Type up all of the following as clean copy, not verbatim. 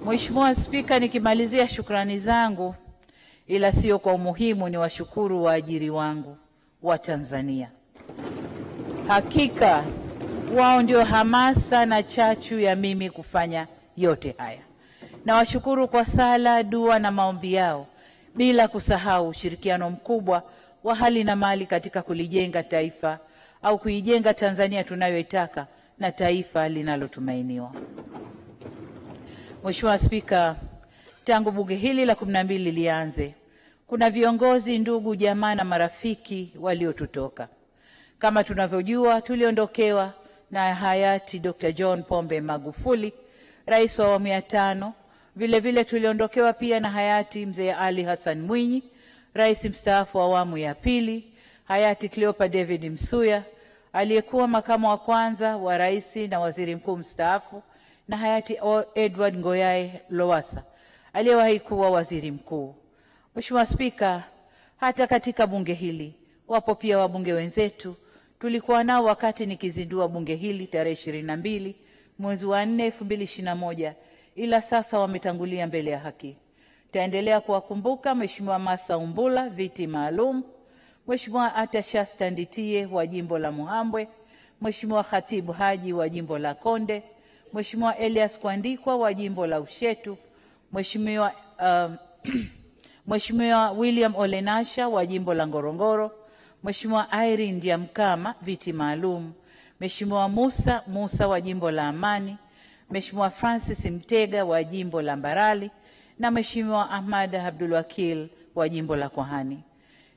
Mheshimiwa Spika, nikimalizia shukrani zangu, ila sio kwa umuhimu, ni washukuru waajiri wangu wa Tanzania. Hakika wao ndio hamasa na chachu ya mimi kufanya yote haya. Nawashukuru kwa sala, dua na maombi yao, bila kusahau ushirikiano mkubwa wa hali na mali katika kulijenga taifa au kuijenga Tanzania tunayoitaka na taifa linalotumainiwa. Mheshimiwa Spika, tangu bunge hili la 12 lilianze, kuna viongozi, ndugu, jamaa na marafiki waliotutoka. Kama tunavyojua, tuliondokewa na hayati Dr. John Pombe Magufuli, rais wa awamu ya 5. Vile vile tuliondokewa pia na hayati Mzee Ali Hassan Mwinyi, rais mstaafu wa awamu ya 2, hayati Cleopa David Msuya, aliyekuwa makamu wa kwanza wa rais na waziri mkuu mstaafu, na hayati Edward Ngoyae Lowassa, aliyewahi kuwa waziri mkuu. Mheshimiwa Spika, hata katika bunge hili wapo pia wabunge wenzetu tulikuwa nao wakati nikizindua bunge hili tarehe 22 mwezi wa 4 2021, ila sasa wametangulia mbele ya haki. Taendelea kuwakumbuka Mheshimiwa Martha Umbula, viti maalum, Mheshimiwa Atashasta Nditie wa jimbo la Muhambwe, Mheshimiwa Khatibu Haji wa jimbo la Konde, Mheshimiwa Elias Kwandikwa wa jimbo la Ushetu, Mheshimiwa William Olenasha wa jimbo la Ngorongoro, Mheshimiwa Irene Ndiamkama, viti maalum, Mheshimiwa Musa Musa wa jimbo la Amani, Mheshimiwa Francis Mtega wa jimbo la Mbarali na Mheshimiwa Ahmad Abdul Wakil wa jimbo la Kwahani,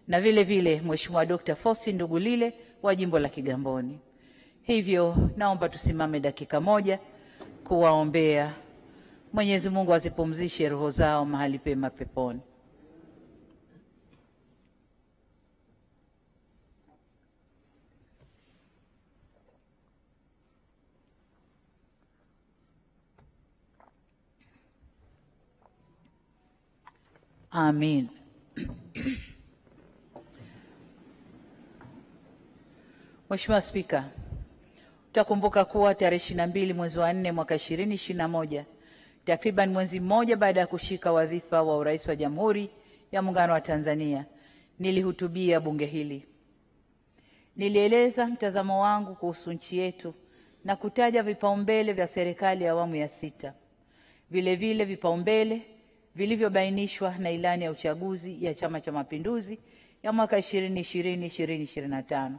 na vile vile Mheshimiwa Dr. Fosi Ndugulile wa jimbo la Kigamboni. Hivyo naomba tusimame dakika moja kuwaombea. Mwenyezi Mungu azipumzishe roho zao mahali pema peponi. Amin. Mheshimiwa Spika, utakumbuka kuwa tarehe 22 mwezi wa 4 mwaka 2021, takriban mwezi mmoja baada ya kushika wadhifa wa urais wa Jamhuri ya Muungano wa Tanzania, nilihutubia bunge hili. Nilieleza mtazamo wangu kuhusu nchi yetu na kutaja vipaumbele vya serikali ya awamu ya 6. Vile vile vipaumbele vilivyobainishwa na ilani ya uchaguzi ya Chama cha Mapinduzi ya mwaka 2020-2025.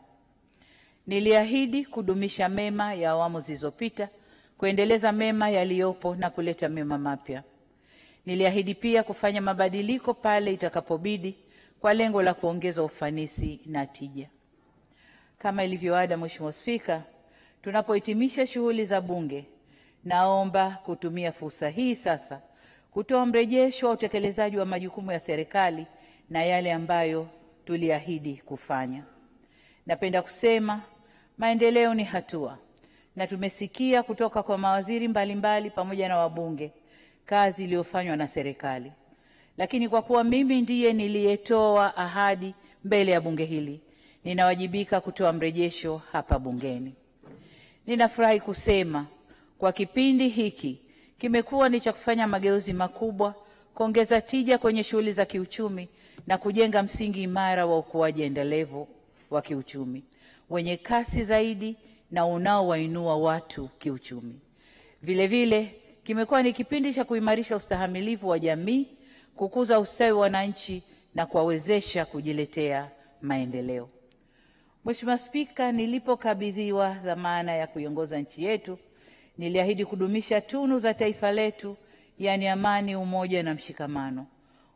Niliahidi kudumisha mema ya awamu zilizopita, kuendeleza mema yaliyopo na kuleta mema mapya. Niliahidi pia kufanya mabadiliko pale itakapobidi kwa lengo la kuongeza ufanisi na tija. Kama ilivyoada, Mheshimiwa Spika, tunapohitimisha shughuli za bunge, naomba kutumia fursa hii sasa kutoa mrejesho wa utekelezaji wa majukumu ya serikali na yale ambayo tuliahidi kufanya. Napenda kusema maendeleo ni hatua, na tumesikia kutoka kwa mawaziri mbalimbali pamoja na wabunge kazi iliyofanywa na serikali. Lakini kwa kuwa mimi ndiye niliyetoa ahadi mbele ya bunge hili, ninawajibika kutoa mrejesho hapa bungeni. Ninafurahi kusema kwa kipindi hiki kimekuwa ni cha kufanya mageuzi makubwa, kuongeza tija kwenye shughuli za kiuchumi na kujenga msingi imara wa ukuaji endelevu wa kiuchumi wenye kasi zaidi na unaowainua watu kiuchumi. Vile vile kimekuwa ni kipindi cha kuimarisha ustahamilivu wa jamii, kukuza ustawi wa wananchi na kuwawezesha kujiletea maendeleo. Mheshimiwa Spika, nilipokabidhiwa dhamana ya kuiongoza nchi yetu, niliahidi kudumisha tunu za taifa letu, yani amani, umoja na mshikamano,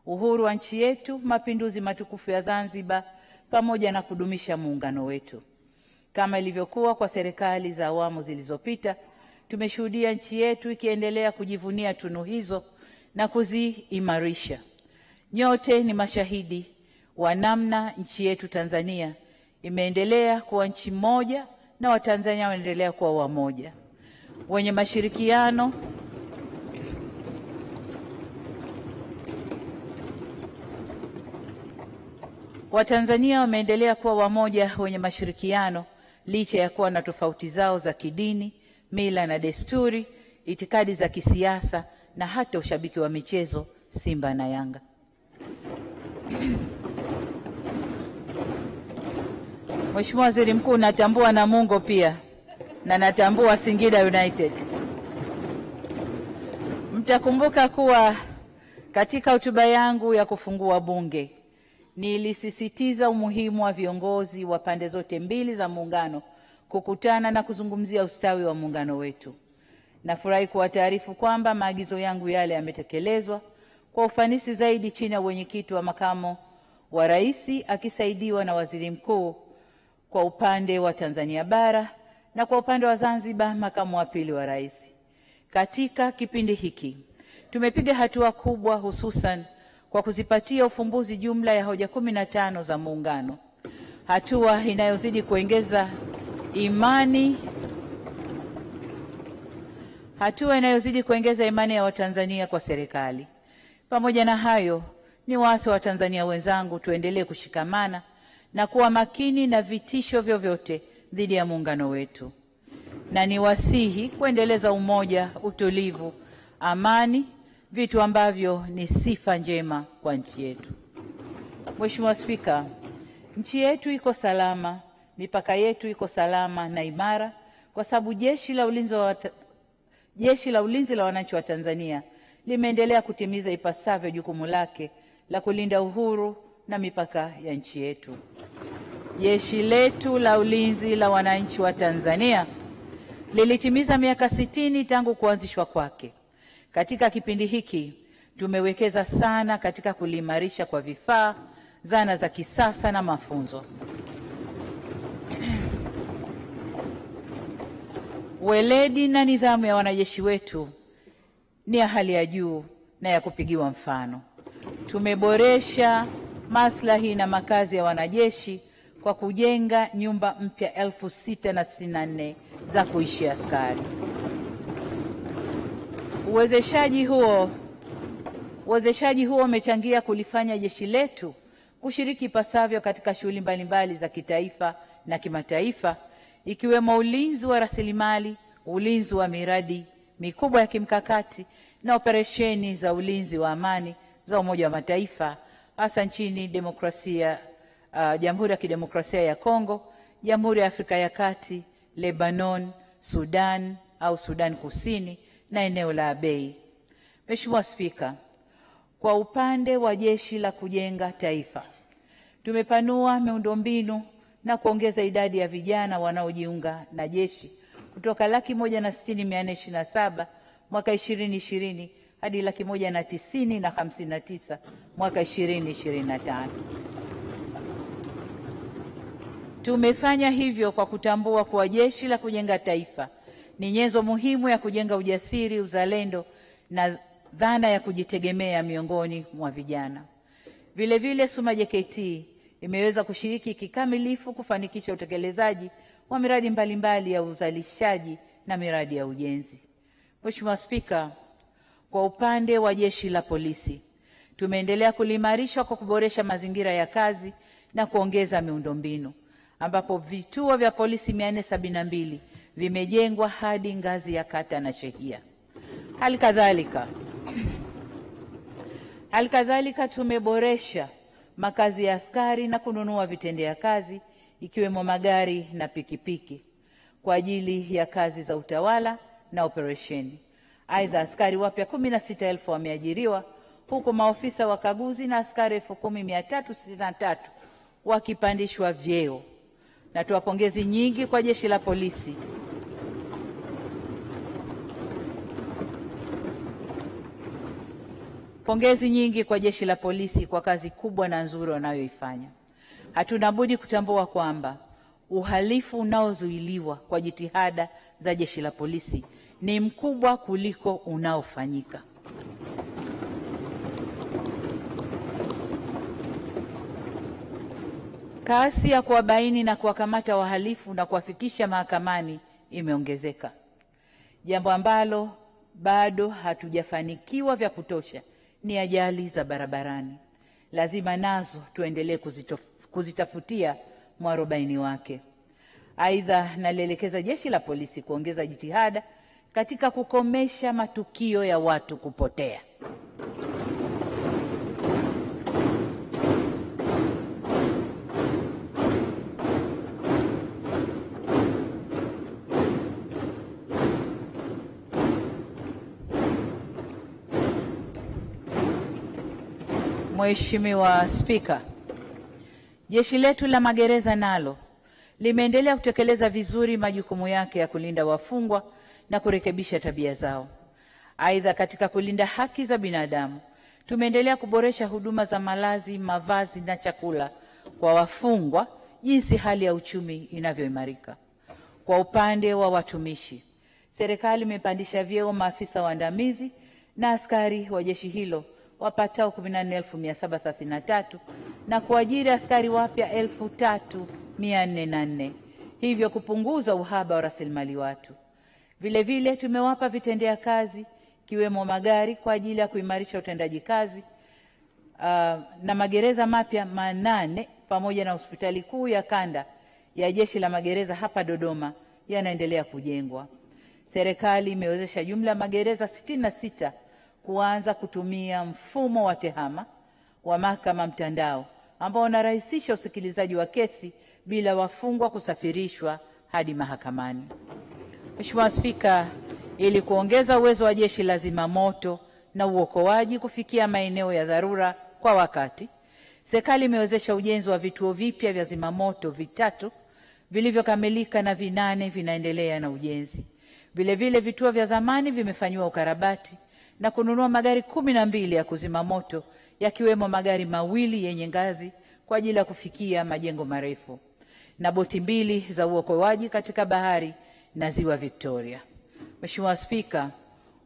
uhuru wa nchi yetu, mapinduzi matukufu ya Zanzibar, pamoja na kudumisha muungano wetu. Kama ilivyokuwa kwa serikali za awamu zilizopita, tumeshuhudia nchi yetu ikiendelea kujivunia tunu hizo na kuziimarisha. Nyote ni mashahidi wa namna nchi yetu Tanzania imeendelea kuwa nchi moja na Watanzania wanaendelea kuwa wamoja, wenye mashirikiano Watanzania wameendelea kuwa wamoja wenye mashirikiano licha ya kuwa na tofauti zao za kidini, mila na desturi, itikadi za kisiasa na hata ushabiki wa michezo Simba na Yanga. Mheshimiwa Waziri Mkuu, natambua Namungo pia na natambua Singida United. Mtakumbuka kuwa katika hotuba yangu ya kufungua Bunge nilisisitiza umuhimu wa viongozi wa pande zote mbili za muungano kukutana na kuzungumzia ustawi wa muungano wetu. Nafurahi kuwataarifu kwamba maagizo yangu yale yametekelezwa kwa ufanisi zaidi chini ya mwenyekiti wa makamu wa rais akisaidiwa na waziri mkuu kwa upande wa Tanzania bara na kwa upande wa Zanzibar makamu wa pili wa rais. Katika kipindi hiki tumepiga hatua kubwa, hususan kwa kuzipatia ufumbuzi jumla ya hoja 15 za muungano, hatua inayozidi kuongeza imani ya Watanzania kwa serikali. Pamoja na hayo, ni waasi wa Tanzania wenzangu tuendelee kushikamana na kuwa makini na vitisho vyovyote dhidi ya muungano wetu, na niwasihi kuendeleza umoja, utulivu, amani, vitu ambavyo ni sifa njema kwa nchi yetu. Mheshimiwa Spika, nchi yetu iko salama, mipaka yetu iko salama na imara kwa sababu Jeshi la Ulinzi la Wananchi wa Tanzania limeendelea kutimiza ipasavyo jukumu lake la kulinda uhuru na mipaka ya nchi yetu. Jeshi letu la Ulinzi la Wananchi wa Tanzania lilitimiza miaka 60 tangu kuanzishwa kwake. Katika kipindi hiki tumewekeza sana katika kuliimarisha kwa vifaa, zana za kisasa na mafunzo. Weledi na nidhamu ya wanajeshi wetu ni ya hali ya juu na ya kupigiwa mfano. Tumeboresha maslahi na makazi ya wanajeshi kwa kujenga nyumba mpya 6064 za kuishi askari. Uwezeshaji huo umechangia kulifanya jeshi letu kushiriki pasavyo katika shughuli mbalimbali za kitaifa na kimataifa, ikiwemo ulinzi wa rasilimali, ulinzi wa miradi mikubwa ya kimkakati na operesheni za ulinzi wa amani za Umoja wa Mataifa, hasa nchini Jamhuri ya Kidemokrasia ya Kongo, Jamhuri ya Afrika ya Kati, Lebanon, Sudan au Sudan Kusini na eneo la Abyei. Mheshimiwa Spika, kwa upande wa Jeshi la Kujenga Taifa, tumepanua miundombinu na kuongeza idadi ya vijana wanaojiunga na jeshi kutoka 160,427 mwaka 2020 hadi 190,059 mwaka 2025. Tumefanya hivyo kwa kutambua kuwa Jeshi la Kujenga Taifa ni nyenzo muhimu ya kujenga ujasiri, uzalendo na dhana ya kujitegemea miongoni mwa vijana. Vile vile SUMA JKT imeweza kushiriki kikamilifu kufanikisha utekelezaji wa miradi mbalimbali ya uzalishaji na miradi ya ujenzi. Mheshimiwa Spika, kwa upande wa Jeshi la Polisi, tumeendelea kuliimarisha kwa kuboresha mazingira ya kazi na kuongeza miundombinu, ambapo vituo vya polisi 472 vimejengwa hadi ngazi ya kata na shehia. Hali kadhalika tumeboresha makazi ya askari na kununua vitendea kazi ikiwemo magari na pikipiki kwa ajili ya kazi za utawala na operesheni. Aidha, askari wapya 16,000 wameajiriwa huku maofisa wakaguzi na askari 10,363 wakipandishwa vyeo. Natoa pongezi nyingi kwa Jeshi la Polisi Pongezi nyingi kwa Jeshi la Polisi kwa kazi kubwa na nzuri wanayoifanya. Hatuna budi kutambua kwamba uhalifu unaozuiliwa kwa jitihada za Jeshi la Polisi ni mkubwa kuliko unaofanyika. Kasi ya kuwabaini na kuwakamata wahalifu na kuwafikisha mahakamani imeongezeka, jambo ambalo bado hatujafanikiwa vya kutosha ni ajali za barabarani. Lazima nazo tuendelee kuzitafutia mwarobaini wake. Aidha, nalielekeza Jeshi la Polisi kuongeza jitihada katika kukomesha matukio ya watu kupotea. Mheshimiwa Spika, jeshi letu la magereza nalo limeendelea kutekeleza vizuri majukumu yake ya kulinda wafungwa na kurekebisha tabia zao. Aidha, katika kulinda haki za binadamu, tumeendelea kuboresha huduma za malazi, mavazi na chakula kwa wafungwa jinsi hali ya uchumi inavyoimarika. Kwa upande wa watumishi, serikali imepandisha vyeo maafisa waandamizi na askari wa jeshi hilo wapatao 14,733 na kuajiri askari wapya 3,404, hivyo kupunguza uhaba wa rasilimali watu. Vile vile tumewapa vitendea kazi kiwemo magari kwa ajili ya kuimarisha utendaji kazi na magereza mapya 8 pamoja na hospitali kuu ya kanda ya jeshi la magereza hapa Dodoma yanaendelea kujengwa. Serikali imewezesha jumla magereza 66 kuanza kutumia mfumo wa tehama wa mahakama mtandao ambao unarahisisha usikilizaji wa kesi bila wafungwa kusafirishwa hadi mahakamani. Mheshimiwa Spika, ili kuongeza uwezo wa jeshi la zimamoto na uokoaji kufikia maeneo ya dharura kwa wakati, serikali imewezesha ujenzi wa vituo vipya vya zimamoto 3 vilivyokamilika na 8 vinaendelea na ujenzi. Vile vile vituo vya zamani vimefanywa ukarabati na kununua magari 12 ya kuzima moto, yakiwemo magari 2 yenye ngazi kwa ajili ya kufikia majengo marefu na boti 2 za uokoaji katika bahari na ziwa Victoria. Mheshimiwa Spika,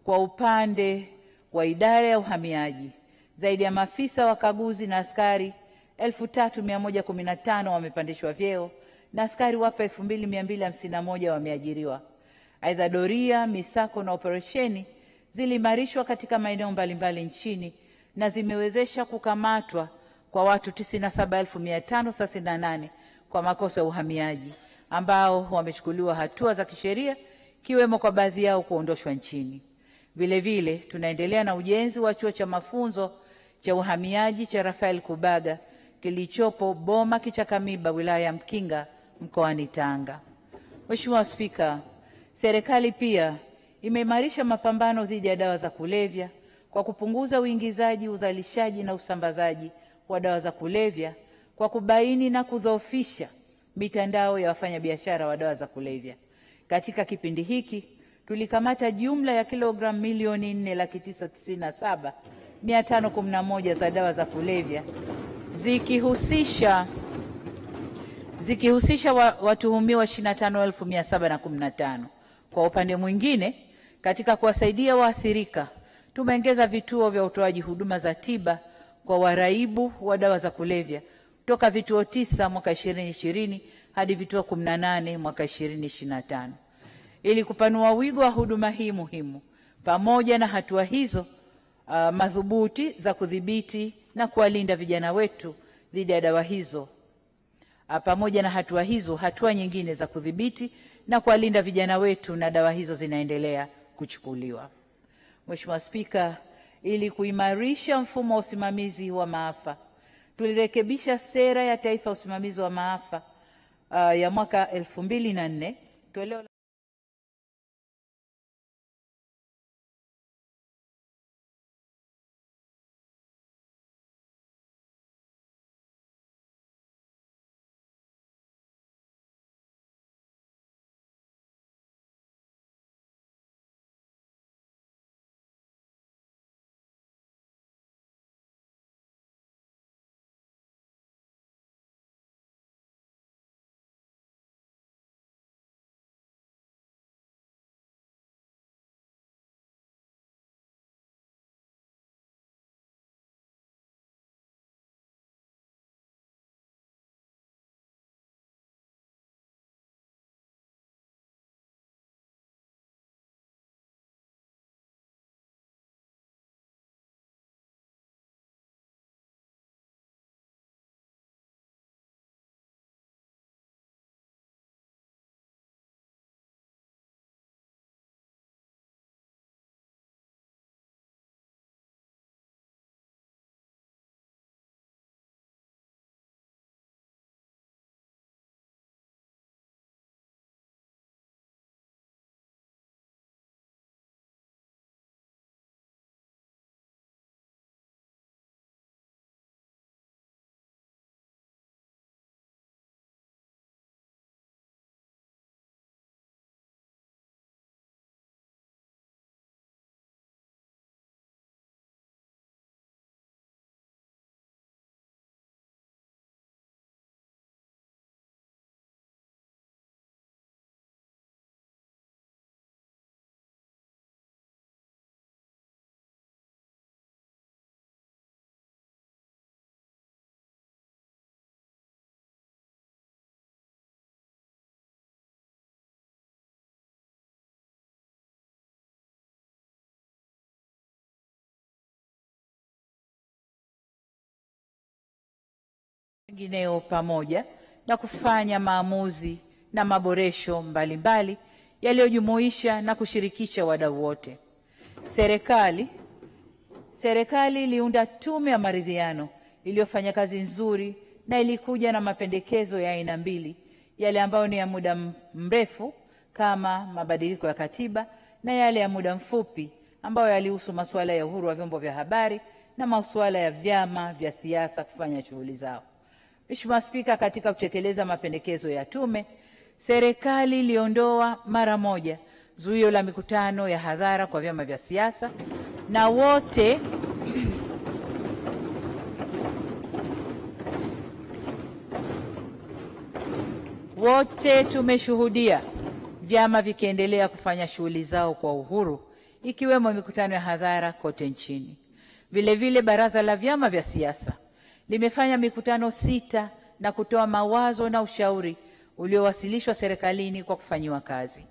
kwa upande wa idara ya uhamiaji, zaidi ya maafisa wakaguzi na askari 3,115 wamepandishwa vyeo na askari wapya 2,251 wameajiriwa. Aidha, doria, misako na operesheni ziliimarishwa katika maeneo mbalimbali nchini na zimewezesha kukamatwa kwa watu 97,538 kwa makosa ya uhamiaji ambao wamechukuliwa hatua za kisheria, kiwemo kwa baadhi yao kuondoshwa nchini. Vile vile tunaendelea na ujenzi wa chuo cha mafunzo cha uhamiaji cha Rafael Kubaga kilichopo Boma Kichakamiba, wilaya ya Mkinga, mkoani Tanga. Mheshimiwa Spika, serikali pia imeimarisha mapambano dhidi ya dawa za kulevya kwa kupunguza uingizaji, uzalishaji na usambazaji wa dawa za kulevya kwa kubaini na kudhoofisha mitandao ya wafanyabiashara wa dawa za kulevya. Katika kipindi hiki tulikamata jumla ya kilogramu 4,997,511 za dawa za kulevya zikihusisha watuhumiwa 25,715. Kwa upande mwingine, katika kuwasaidia waathirika, tumeongeza vituo vya utoaji huduma za tiba kwa waraibu wa dawa za kulevya toka vituo 9 mwaka 2020 hadi vituo 18 mwaka 2025 ili kupanua wigo wa huduma hii muhimu. Pamoja na hatua hizo madhubuti za kudhibiti na kuwalinda vijana wetu dhidi ya dawa hizo, pamoja na hatua hizo, hatua nyingine za kudhibiti na kuwalinda vijana wetu na dawa hizo zinaendelea kuchukuliwa. Mheshimiwa Spika, ili kuimarisha mfumo wa usimamizi wa maafa, tulirekebisha sera ya taifa ya usimamizi wa maafa ya mwaka 2004 toleo wengineo pamoja na kufanya maamuzi na maboresho mbalimbali yaliyojumuisha na kushirikisha wadau wote. Serikali iliunda tume ya maridhiano iliyofanya kazi nzuri na ilikuja na mapendekezo ya aina mbili, yale ambayo ni ya muda mrefu kama mabadiliko ya katiba na yale ya muda mfupi ambayo yalihusu masuala ya uhuru wa vyombo vya habari na masuala ya vyama vya siasa kufanya shughuli zao. Mheshimiwa Spika, katika kutekeleza mapendekezo ya tume, serikali iliondoa mara moja zuio la mikutano ya hadhara kwa vyama vya siasa na wote tumeshuhudia vyama vikiendelea kufanya shughuli zao kwa uhuru, ikiwemo mikutano ya hadhara kote nchini. Vile vile Baraza la Vyama vya Siasa limefanya mikutano 6 na kutoa mawazo na ushauri uliowasilishwa serikalini kwa kufanyiwa kazi.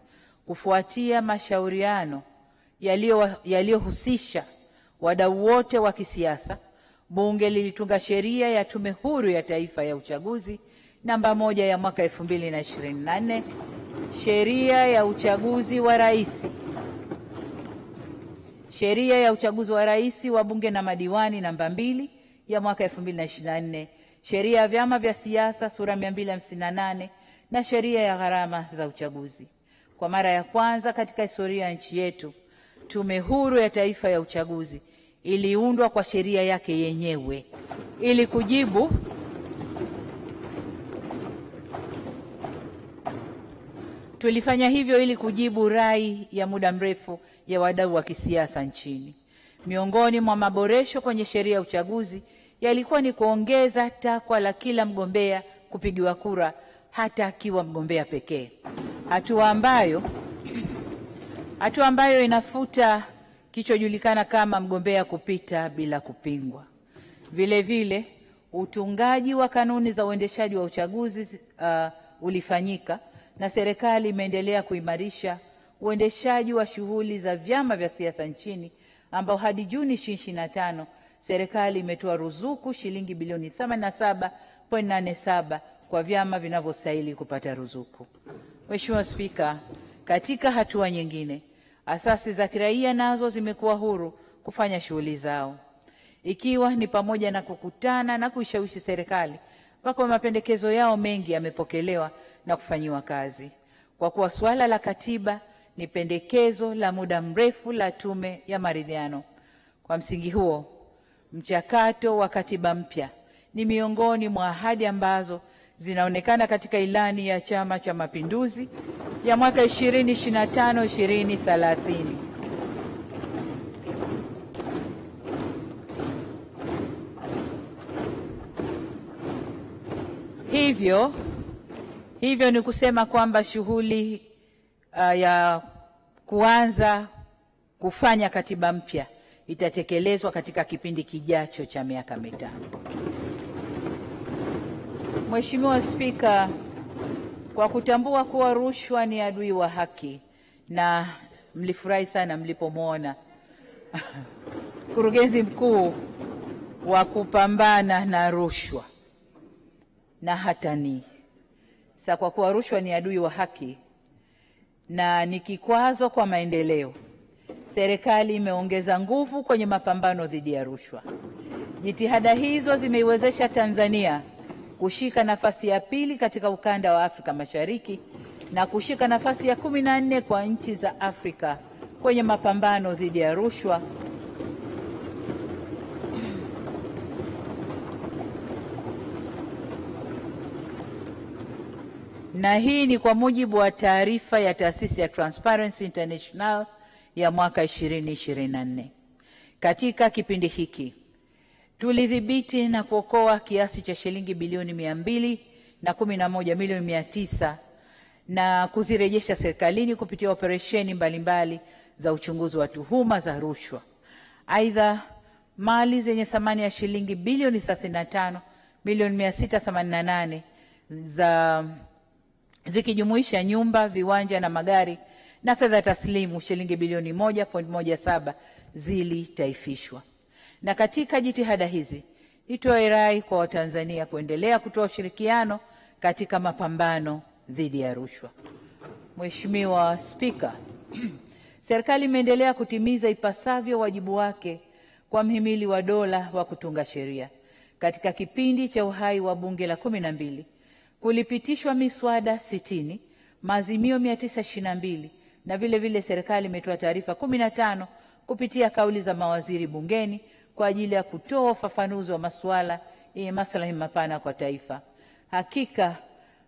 Kufuatia mashauriano yaliyohusisha wadau wote wa kisiasa, Bunge lilitunga sheria ya Tume Huru ya Taifa ya Uchaguzi namba 1 ya mwaka 2024, sheria ya uchaguzi wa rais, sheria ya uchaguzi wa rais wa bunge na madiwani namba 2 ya mwaka 2024, sheria ya vyama vya siasa sura 258 na sheria ya gharama za uchaguzi. Kwa mara ya kwanza katika historia ya nchi yetu, Tume Huru ya Taifa ya Uchaguzi iliundwa kwa sheria yake yenyewe ili kujibu Tulifanya hivyo ili kujibu rai ya muda mrefu ya wadau wa kisiasa nchini. Miongoni mwa maboresho kwenye sheria ya uchaguzi yalikuwa ni kuongeza takwa la kila mgombea kupigiwa kura hata akiwa mgombea pekee, hatua ambayo inafuta kilichojulikana kama mgombea kupita bila kupingwa. Vile vile utungaji wa kanuni za uendeshaji wa uchaguzi ulifanyika na serikali imeendelea kuimarisha uendeshaji wa shughuli za vyama vya siasa nchini, ambao hadi Juni 2025 serikali imetoa ruzuku shilingi bilioni 87.87 kwa vyama vinavyostahili kupata ruzuku. Mheshimiwa Spika, katika hatua nyingine, asasi za kiraia nazo zimekuwa huru kufanya shughuli zao, ikiwa ni pamoja na kukutana na kuishawishi serikali, ambapo mapendekezo yao mengi yamepokelewa na kufanyiwa kazi. Kwa kuwa suala la katiba ni pendekezo la muda mrefu la Tume ya Maridhiano, kwa msingi huo mchakato wa katiba mpya ni miongoni mwa ahadi ambazo zinaonekana katika ilani ya Chama cha Mapinduzi ya mwaka 2025-2030. Hivyo ni kusema kwamba shughuli ya kuanza kufanya katiba mpya itatekelezwa katika kipindi kijacho cha miaka 5. Mheshimiwa Spika, kwa kutambua kuwa rushwa ni adui wa haki, na mlifurahi sana mlipomwona mkurugenzi mkuu wa kupambana na rushwa na hatani. Sasa kwa kuwa rushwa ni adui wa haki na ni kikwazo kwa maendeleo, serikali imeongeza nguvu kwenye mapambano dhidi ya rushwa. Jitihada hizo zimeiwezesha Tanzania kushika nafasi ya 2 katika ukanda wa Afrika Mashariki na kushika nafasi ya 14 kwa nchi za Afrika kwenye mapambano dhidi ya rushwa, na hii ni kwa mujibu wa taarifa ya taasisi ya Transparency International ya mwaka 2024. Katika kipindi hiki tulidhibiti na kuokoa kiasi cha shilingi bilioni 211 milioni 900 na kuzirejesha serikalini kupitia operesheni mbalimbali za uchunguzi wa tuhuma za rushwa. Aidha, mali zenye thamani ya shilingi bilioni 35 milioni 688 za zikijumuisha nyumba, viwanja na magari na fedha taslimu shilingi bilioni 1.17 zilitaifishwa. Na katika jitihada hizi Nitoe rai kwa Watanzania kuendelea kutoa ushirikiano katika mapambano dhidi ya rushwa. Mheshimiwa Spika, serikali imeendelea kutimiza ipasavyo wajibu wake kwa mhimili wa dola wa kutunga sheria. Katika kipindi cha uhai wa Bunge la 12 kulipitishwa miswada 60, maazimio 922 na vile vile serikali imetoa taarifa 15 kupitia kauli za mawaziri bungeni kwa ajili ya kutoa ufafanuzi wa masuala yenye maslahi mapana kwa taifa. Hakika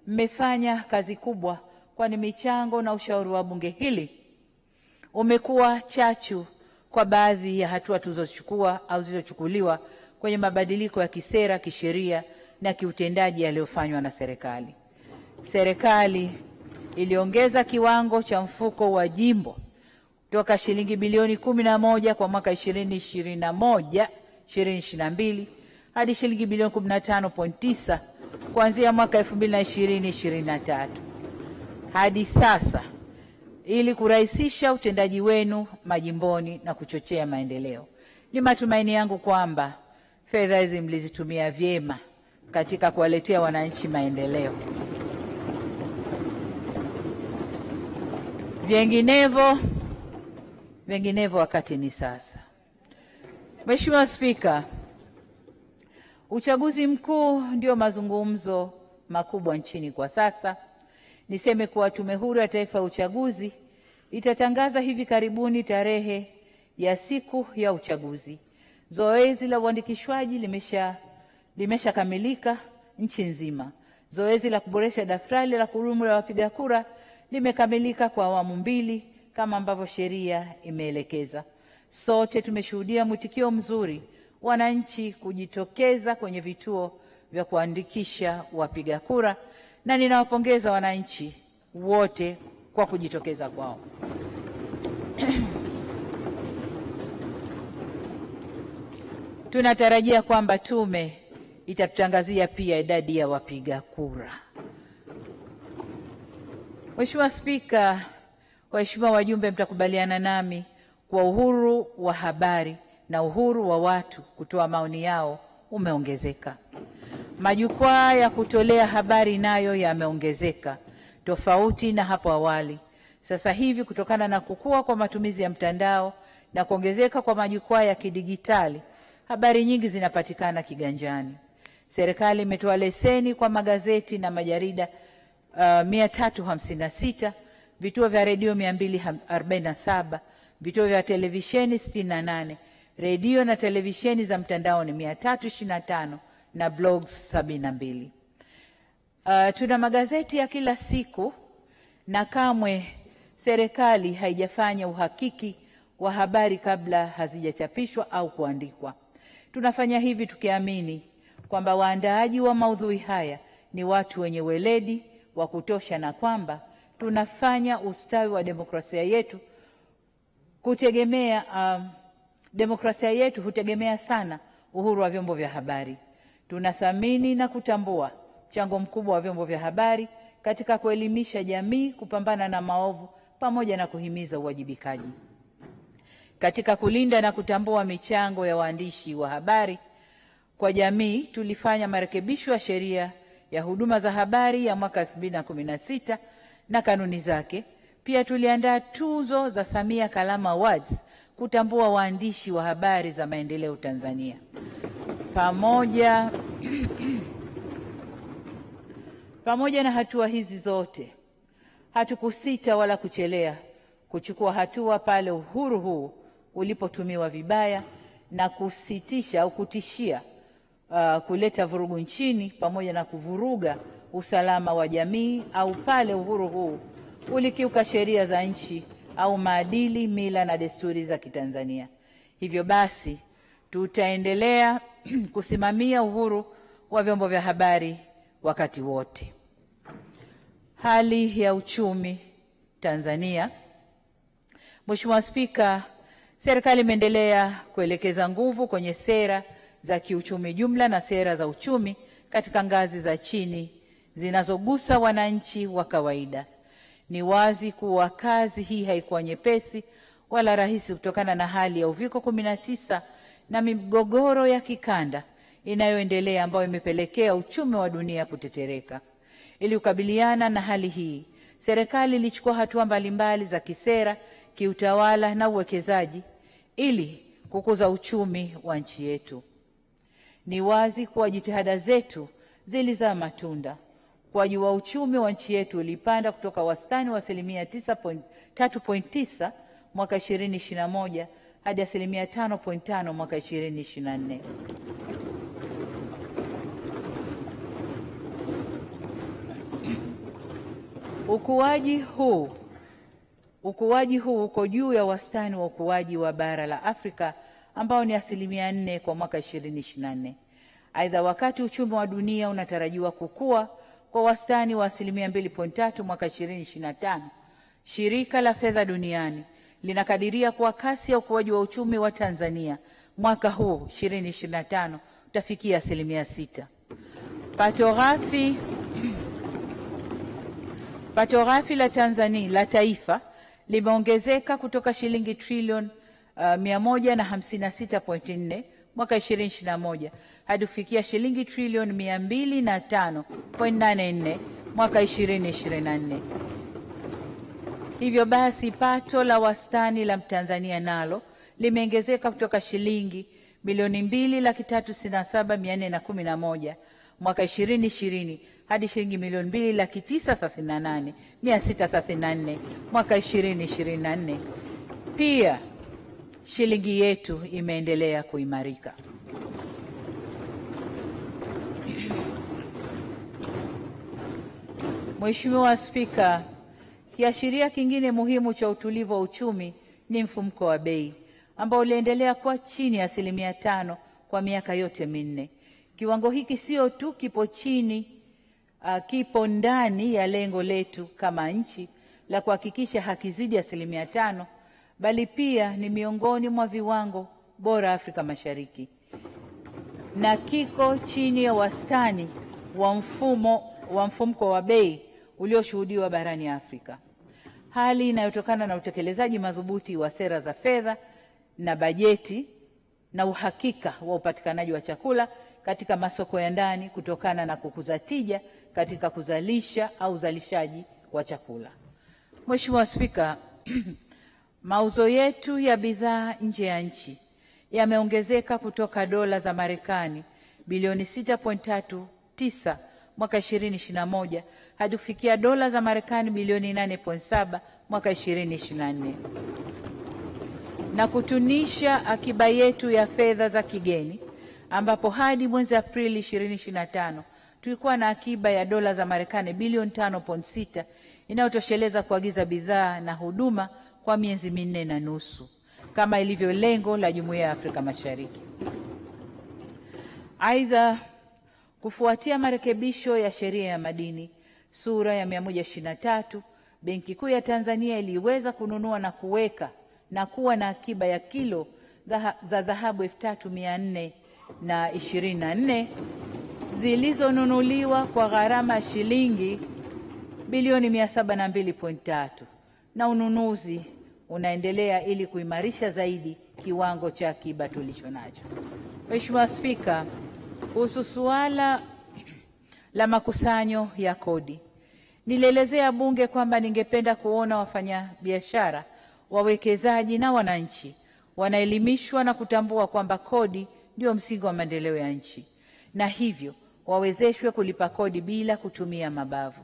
mmefanya kazi kubwa, kwani michango na ushauri wa bunge hili umekuwa chachu kwa baadhi ya hatua tulizochukua au zilizochukuliwa kwenye mabadiliko ya kisera, kisheria na kiutendaji yaliyofanywa na serikali. Serikali iliongeza kiwango cha mfuko wa jimbo kutoka shilingi bilioni 11 kwa mwaka 2021 2022 hadi shilingi bilioni 15.9 kuanzia mwaka 2020-2023 hadi sasa, ili kurahisisha utendaji wenu majimboni na kuchochea maendeleo. Ni matumaini yangu kwamba fedha hizi mlizitumia vyema katika kuwaletea wananchi maendeleo. Vinginevyo wakati ni sasa. Mheshimiwa Spika, uchaguzi mkuu ndio mazungumzo makubwa nchini kwa sasa. Niseme kuwa Tume Huru ya Taifa ya Uchaguzi itatangaza hivi karibuni tarehe ya siku ya uchaguzi. Zoezi la uandikishwaji limeshakamilika nchi nzima. Zoezi la kuboresha daftari la kudumu la wapiga kura limekamilika kwa awamu 2 kama ambavyo sheria imeelekeza. Sote tumeshuhudia mwitikio mzuri wananchi kujitokeza kwenye vituo vya kuandikisha wapiga kura, na ninawapongeza wananchi wote kwa kujitokeza kwao. Tunatarajia kwamba tume itatutangazia pia idadi ya wapiga kura. Mheshimiwa Spika, waheshimiwa wajumbe, mtakubaliana nami kwa uhuru wa habari na uhuru wa watu kutoa maoni yao umeongezeka. Majukwaa ya kutolea habari nayo yameongezeka tofauti na hapo awali. Sasa hivi, kutokana na kukua kwa matumizi ya mtandao na kuongezeka kwa majukwaa ya kidigitali, habari nyingi zinapatikana kiganjani. Serikali imetoa leseni kwa magazeti na majarida 356, vituo vya redio 247, vituo vya televisheni 68, redio na televisheni za mtandaoni 325 na blogs 72. Tuna magazeti ya kila siku, na kamwe serikali haijafanya uhakiki wa habari kabla hazijachapishwa au kuandikwa. Tunafanya hivi tukiamini kwamba waandaaji wa maudhui haya ni watu wenye weledi wa kutosha, na kwamba tunafanya ustawi wa demokrasia yetu kutegemea demokrasia yetu hutegemea sana uhuru wa vyombo vya habari. Tunathamini na kutambua mchango mkubwa wa vyombo vya habari katika kuelimisha jamii, kupambana na maovu pamoja na kuhimiza uwajibikaji. Katika kulinda na kutambua michango ya waandishi wa habari kwa jamii, tulifanya marekebisho ya sheria ya huduma za habari ya mwaka 2016 na kanuni zake. Pia tuliandaa tuzo za Samia Kalama Awards kutambua waandishi wa habari za maendeleo Tanzania. Pamoja na hatua hizi zote, hatukusita wala kuchelea kuchukua hatua pale uhuru huu ulipotumiwa vibaya na kusitisha au kutishia kuleta vurugu nchini pamoja na kuvuruga usalama wa jamii, au pale uhuru huu ulikiuka sheria za nchi au maadili, mila na desturi za Kitanzania. Hivyo basi tutaendelea kusimamia uhuru wa vyombo vya habari wakati wote. Hali ya uchumi Tanzania. Mheshimiwa Spika, serikali imeendelea kuelekeza nguvu kwenye sera za kiuchumi jumla na sera za uchumi katika ngazi za chini zinazogusa wananchi wa kawaida. Ni wazi kuwa kazi hii haikuwa nyepesi wala rahisi kutokana na hali ya uviko 19 na migogoro ya kikanda inayoendelea ambayo imepelekea uchumi wa dunia kutetereka. Ili kukabiliana na hali hii, serikali ilichukua hatua mbalimbali za kisera, kiutawala na uwekezaji ili kukuza uchumi wa nchi yetu. Ni wazi kuwa jitihada zetu zilizaa matunda. Ukuaji wa uchumi wa nchi yetu ulipanda kutoka wastani wa asilimia 3.9 mwaka 2021 hadi asilimia 5.5 mwaka 2024. Ukuaji huu uko juu ya wastani wa ukuaji wa bara la Afrika ambao ni asilimia 4 kwa mwaka 2024. Aidha, wakati uchumi wa dunia unatarajiwa kukua kwa wastani wa asilimia 2.3 mwaka 2025, Shirika la Fedha Duniani linakadiria kuwa kasi ya ukuaji wa uchumi wa Tanzania mwaka huu 2025 utafikia asilimia 6. Pato ghafi la Tanzania la taifa limeongezeka kutoka shilingi trilioni 156.4 mwaka 2021 hadi kufikia shilingi trilioni 205.84 mwaka 2024. Hivyo basi, pato la wastani la Mtanzania nalo limeongezeka kutoka shilingi milioni 2,367,411 mwaka 2020 hadi shilingi milioni 2,938,634 mwaka 2024. Pia shilingi yetu imeendelea kuimarika. Mheshimiwa Spika, kiashiria kingine muhimu cha utulivu wa uchumi ni mfumuko wa bei ambao uliendelea kuwa chini ya asilimia 5 kwa miaka yote minne. Kiwango hiki sio tu kipo chini, kipo ndani ya lengo letu kama nchi la kuhakikisha hakizidi asilimia 5, bali pia ni miongoni mwa viwango bora Afrika Mashariki na kiko chini ya wastani wa mfumuko wa bei ulioshuhudiwa barani Afrika, hali inayotokana na utekelezaji madhubuti wa sera za fedha na bajeti na uhakika wa upatikanaji wa chakula katika masoko ya ndani kutokana na kukuza tija katika kuzalisha au uzalishaji wa chakula. Mheshimiwa Spika, mauzo yetu ya bidhaa nje ya nchi yameongezeka kutoka dola za Marekani bilioni 6.39 mwaka 2021 hadi kufikia dola za Marekani bilioni 8.7 mwaka 2024, na kutunisha akiba yetu ya fedha za kigeni ambapo hadi mwezi Aprili 2025 tulikuwa na akiba ya dola za Marekani bilioni 5.6 inayotosheleza kuagiza bidhaa na huduma kwa miezi 4.5 kama ilivyo lengo la Jumuiya ya Afrika Mashariki. Aidha, kufuatia marekebisho ya sheria ya madini sura ya 123, Benki Kuu ya Tanzania iliweza kununua na kuweka na kuwa na akiba ya kilo za dhahabu 3424 zilizonunuliwa kwa gharama ya shilingi bilioni 702.3, na ununuzi unaendelea ili kuimarisha zaidi kiwango cha akiba tulichonacho. Mheshimiwa Spika, kuhusu suala la makusanyo ya kodi, nilielezea Bunge kwamba ningependa kuona wafanyabiashara, wawekezaji na wananchi wanaelimishwa na kutambua kwamba kodi ndio msingi wa maendeleo ya nchi, na hivyo wawezeshwe kulipa kodi bila kutumia mabavu.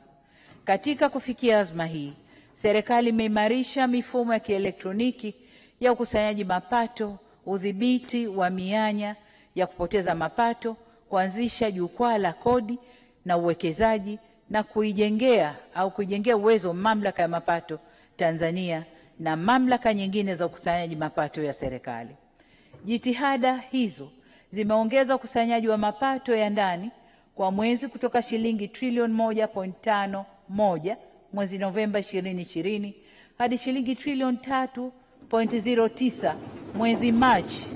Katika kufikia azma hii, serikali imeimarisha mifumo ya kielektroniki ya ukusanyaji mapato, udhibiti wa mianya ya kupoteza mapato, kuanzisha jukwaa la kodi na uwekezaji, na kuijengea uwezo mamlaka ya mapato Tanzania na mamlaka nyingine za ukusanyaji mapato ya serikali. Jitihada hizo zimeongeza ukusanyaji wa mapato ya ndani kwa mwezi kutoka shilingi trilioni 1.51 mwezi Novemba 2020 hadi shilingi trilioni 3.09 mwezi Machi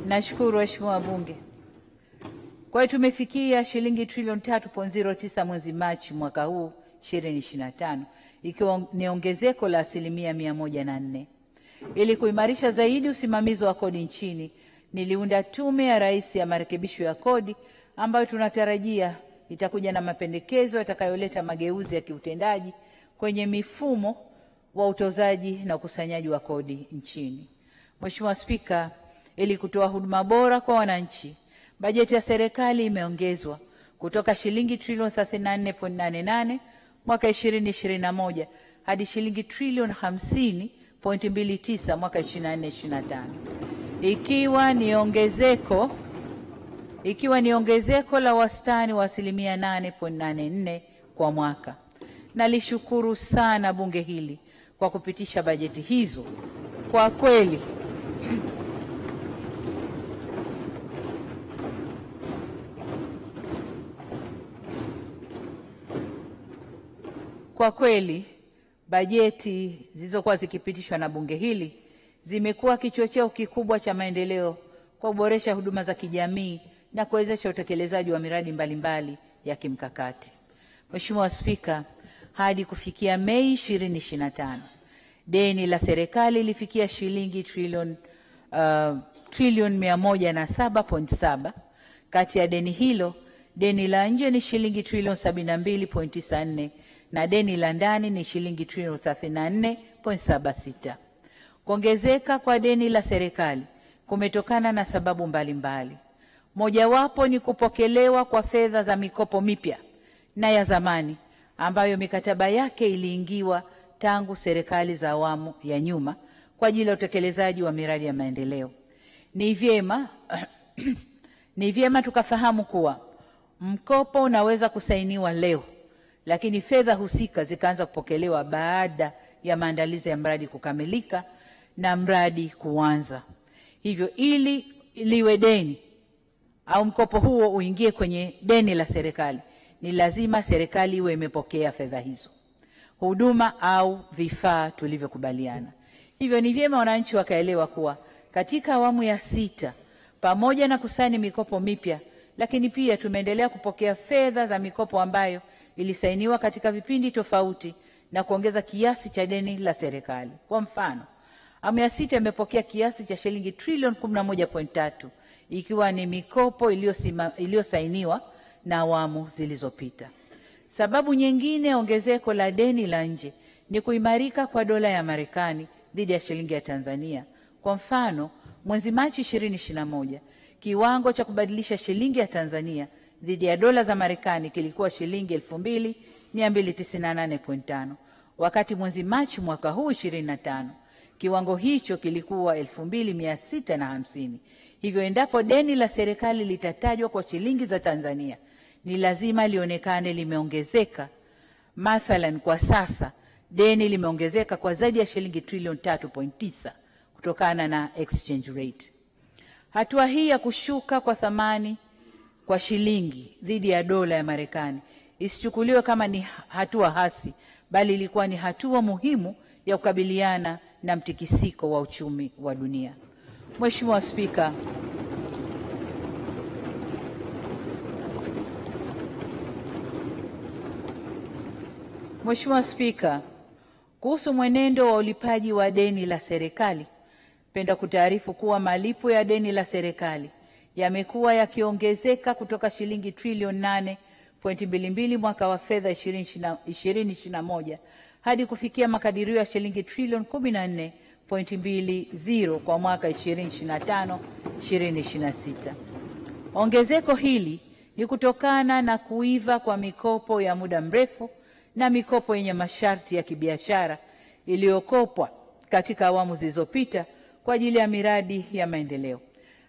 Nashukuru waheshimiwa wabunge. Kwa hiyo tumefikia shilingi trilioni 3.09 mwezi Machi mwaka huu 2025, ikiwa ni ongezeko la 104%. Ili kuimarisha zaidi usimamizi wa kodi nchini, niliunda Tume ya Rais ya Marekebisho ya Kodi ambayo tunatarajia itakuja na mapendekezo yatakayoleta mageuzi ya kiutendaji kwenye mifumo wa utozaji na ukusanyaji wa kodi nchini. Mheshimiwa Spika, ili kutoa huduma bora kwa wananchi, bajeti ya serikali imeongezwa kutoka shilingi trilioni 34.88 mwaka 2021 hadi shilingi trilioni 50.29 mwaka 24/25, ikiwa ni ongezeko la wastani wa 8.84% kwa mwaka. Nalishukuru sana bunge hili kwa kupitisha bajeti hizo. Kwa kweli bajeti zilizokuwa zikipitishwa na bunge hili zimekuwa kichocheo kikubwa cha maendeleo kwa kuboresha huduma za kijamii na kuwezesha utekelezaji wa miradi mbalimbali ya kimkakati. Mheshimiwa Spika, hadi kufikia Mei 2025, deni la serikali lilifikia shilingi trilioni 107.7. Kati ya deni hilo, deni la nje ni shilingi trilioni 72.94 na deni la ndani ni shilingi trilioni 34.76. Kuongezeka kwa deni la serikali kumetokana na sababu mbalimbali. Mojawapo ni kupokelewa kwa fedha za mikopo mipya na ya zamani ambayo mikataba yake iliingiwa tangu serikali za awamu ya nyuma kwa ajili ya utekelezaji wa miradi ya maendeleo. Ni vyema tukafahamu kuwa mkopo unaweza kusainiwa leo, lakini fedha husika zikaanza kupokelewa baada ya maandalizi ya mradi kukamilika na mradi kuanza. Hivyo ili liwe deni au mkopo huo uingie kwenye deni la serikali, ni lazima serikali iwe imepokea fedha hizo, huduma au vifaa tulivyokubaliana. Hivyo ni vyema wananchi wakaelewa kuwa katika awamu ya 6, pamoja na kusaini mikopo mipya, lakini pia tumeendelea kupokea fedha za mikopo ambayo ilisainiwa katika vipindi tofauti na kuongeza kiasi cha deni la serikali. Kwa mfano, awamu ya 6 imepokea kiasi cha shilingi trilioni 11.3 ikiwa ni mikopo iliyosainiwa na awamu zilizopita. Sababu nyingine ongezeko la deni la nje ni kuimarika kwa dola ya Marekani dhidi ya shilingi ya Tanzania. Kwa mfano, mwezi Machi 2021, kiwango cha kubadilisha shilingi ya Tanzania dhidi ya dola za Marekani kilikuwa shilingi 2298.5, wakati mwezi Machi mwaka huu 25 kiwango hicho kilikuwa 2650. Hivyo endapo deni la serikali litatajwa kwa shilingi za Tanzania, ni lazima lionekane limeongezeka. Mathalan, kwa sasa deni limeongezeka kwa zaidi ya shilingi trilioni 3.9 kutokana na exchange rate. Hatua hii ya kushuka kwa thamani kwa shilingi dhidi ya dola ya Marekani isichukuliwe kama ni hatua hasi, bali ilikuwa ni hatua muhimu ya kukabiliana na mtikisiko wa uchumi wa dunia. Mheshimiwa Spika, kuhusu mwenendo wa ulipaji wa deni la serikali, penda kutaarifu kuwa malipo ya deni la serikali yamekuwa yakiongezeka kutoka shilingi trilioni 8.22 mwaka wa fedha 2021 hadi kufikia makadirio ya shilingi trilioni 14.20 kwa mwaka 2025-2026. Ongezeko hili ni kutokana na kuiva kwa mikopo ya muda mrefu na mikopo yenye masharti ya kibiashara iliyokopwa katika awamu zilizopita kwa ajili ya miradi ya maendeleo.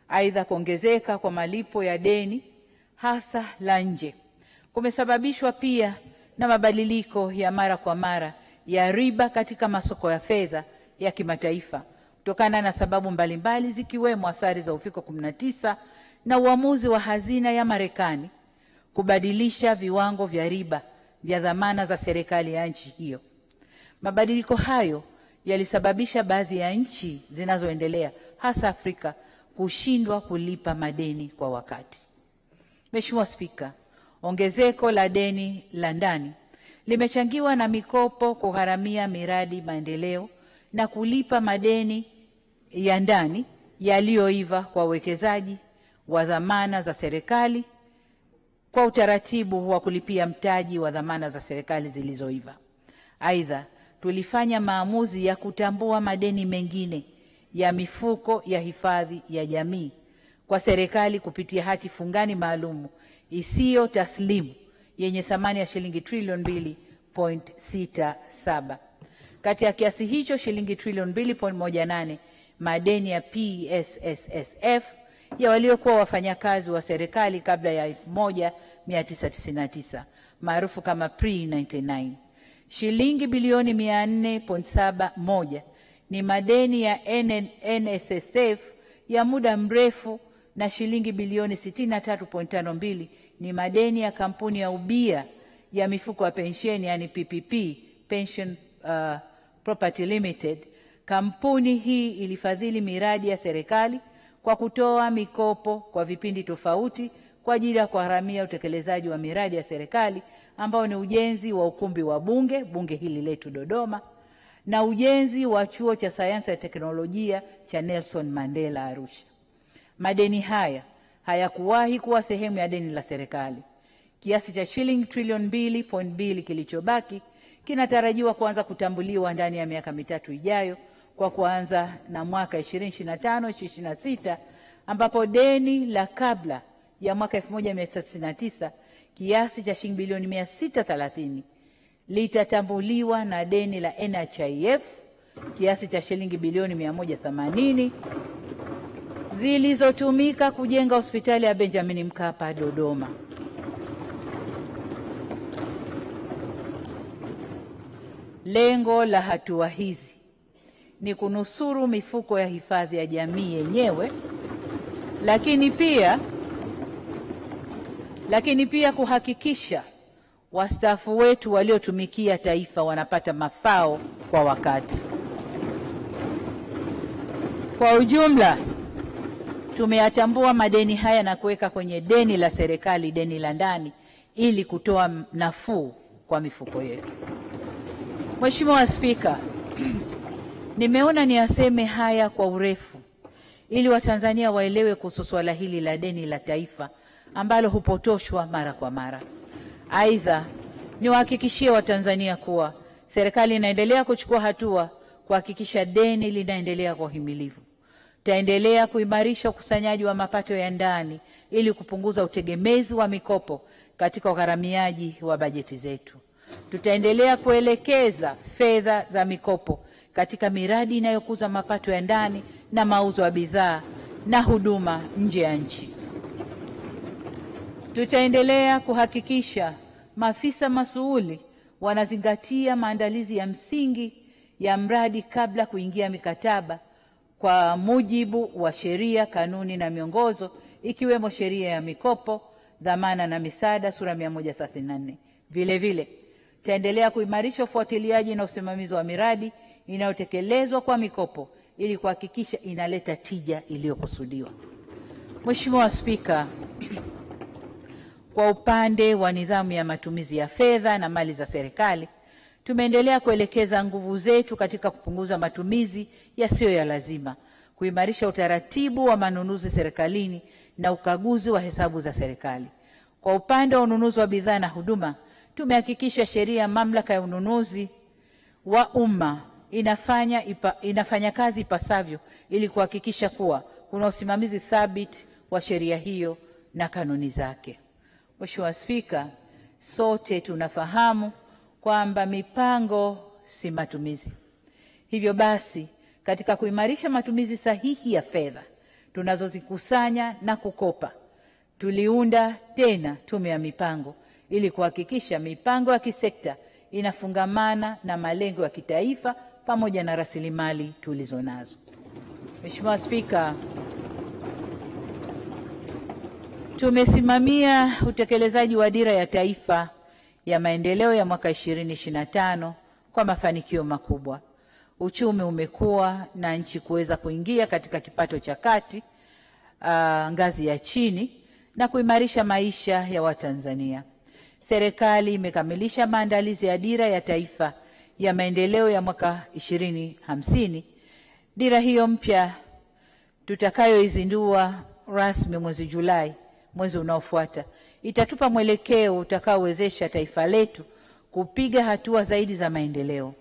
Aidha, kuongezeka kwa malipo ya deni hasa la nje kumesababishwa pia na mabadiliko ya mara kwa mara ya riba katika masoko ya fedha ya kimataifa kutokana na sababu mbalimbali zikiwemo athari za uviko 19 na uamuzi wa hazina ya Marekani kubadilisha viwango vya riba vya dhamana za serikali ya nchi hiyo. Mabadiliko hayo yalisababisha baadhi ya nchi zinazoendelea hasa Afrika kushindwa kulipa madeni kwa wakati. Mheshimiwa Spika, ongezeko la deni la ndani limechangiwa na mikopo kugharamia miradi maendeleo na kulipa madeni ya ndani yaliyoiva kwa wawekezaji wa dhamana za serikali kwa utaratibu wa kulipia mtaji wa dhamana za serikali zilizoiva. Aidha, tulifanya maamuzi ya kutambua madeni mengine ya mifuko ya hifadhi ya jamii kwa serikali kupitia hati fungani maalumu isiyo taslimu yenye thamani ya shilingi trilioni 2.67. Kati ya kiasi hicho, shilingi trilioni 2.18 madeni ya PSSSF ya waliokuwa wafanyakazi wa serikali kabla ya 1999 maarufu kama pre-99. Shilingi bilioni 400.71 ni madeni ya NSSF ya muda mrefu na shilingi bilioni 63.52 ni madeni ya kampuni ya ubia ya mifuko ya pensheni, yani PPP, Pension Property Limited. Kampuni hii ilifadhili miradi ya serikali kwa kutoa mikopo kwa vipindi tofauti kwa ajili ya kuharamia utekelezaji wa miradi ya serikali ambao ni ujenzi wa ukumbi wa bunge, bunge hili letu Dodoma, na ujenzi wa chuo cha sayansi ya teknolojia cha Nelson Mandela Arusha. Madeni haya hayakuwahi kuwa sehemu ya deni la serikali. Kiasi cha shilingi trilioni 2.2 kilichobaki kinatarajiwa kuanza kutambuliwa ndani ya miaka mitatu ijayo, kwa kuanza na mwaka 2025 2026, ambapo deni la kabla ya mwaka 1999 kiasi cha shilingi bilioni 630 litatambuliwa na deni la NHIF kiasi cha shilingi bilioni 180 zilizotumika kujenga hospitali ya Benjamin Mkapa Dodoma. Lengo la hatua hizi ni kunusuru mifuko ya hifadhi ya jamii yenyewe, lakini pia kuhakikisha wastaafu wetu waliotumikia taifa wanapata mafao kwa wakati. Kwa ujumla, tumeyatambua madeni haya na kuweka kwenye deni la serikali, deni la ndani, ili kutoa nafuu kwa mifuko yetu. Mheshimiwa Spika, nimeona niyaseme haya kwa urefu ili Watanzania waelewe kuhusu swala hili la deni la taifa ambalo hupotoshwa mara kwa mara. Aidha, niwahakikishie Watanzania kuwa serikali inaendelea kuchukua hatua kuhakikisha deni linaendelea kwa uhimilivu. Taendelea kuimarisha ukusanyaji wa mapato ya ndani ili kupunguza utegemezi wa mikopo katika ugharamiaji wa bajeti zetu. Tutaendelea kuelekeza fedha za mikopo katika miradi inayokuza mapato ya ndani na mauzo ya bidhaa na huduma nje ya nchi. Tutaendelea kuhakikisha maafisa masuuli wanazingatia maandalizi ya msingi ya mradi kabla kuingia mikataba kwa mujibu wa sheria, kanuni na miongozo, ikiwemo sheria ya mikopo, dhamana na misaada sura 134. Vile vile, tutaendelea kuimarisha ufuatiliaji na usimamizi wa miradi inayotekelezwa kwa mikopo ili kuhakikisha inaleta tija iliyokusudiwa. Mheshimiwa Spika, kwa upande wa nidhamu ya matumizi ya fedha na mali za serikali, tumeendelea kuelekeza nguvu zetu katika kupunguza matumizi yasiyo ya lazima, kuimarisha utaratibu wa manunuzi serikalini na ukaguzi wa hesabu za serikali. Kwa upande wa ununuzi wa bidhaa na huduma, tumehakikisha sheria ya mamlaka ya ununuzi wa umma inafanya kazi ipasavyo ili kuhakikisha kuwa kuna usimamizi thabiti wa sheria hiyo na kanuni zake. Mheshimiwa Spika, sote tunafahamu kwamba mipango si matumizi. Hivyo basi, katika kuimarisha matumizi sahihi ya fedha tunazozikusanya na kukopa, tuliunda tena tume ya mipango ili kuhakikisha mipango ya kisekta inafungamana na malengo ya kitaifa pamoja na rasilimali tulizonazo. Mheshimiwa Spika, tumesimamia utekelezaji wa dira ya taifa ya maendeleo ya mwaka 2025 kwa mafanikio makubwa. Uchumi umekua na nchi kuweza kuingia katika kipato cha kati. ngazi ya chini na kuimarisha maisha ya Watanzania. Serikali imekamilisha maandalizi ya Dira ya Taifa ya Maendeleo ya mwaka 2050. Dira hiyo mpya tutakayoizindua rasmi mwezi Julai, mwezi unaofuata, itatupa mwelekeo utakaowezesha taifa letu kupiga hatua zaidi za maendeleo.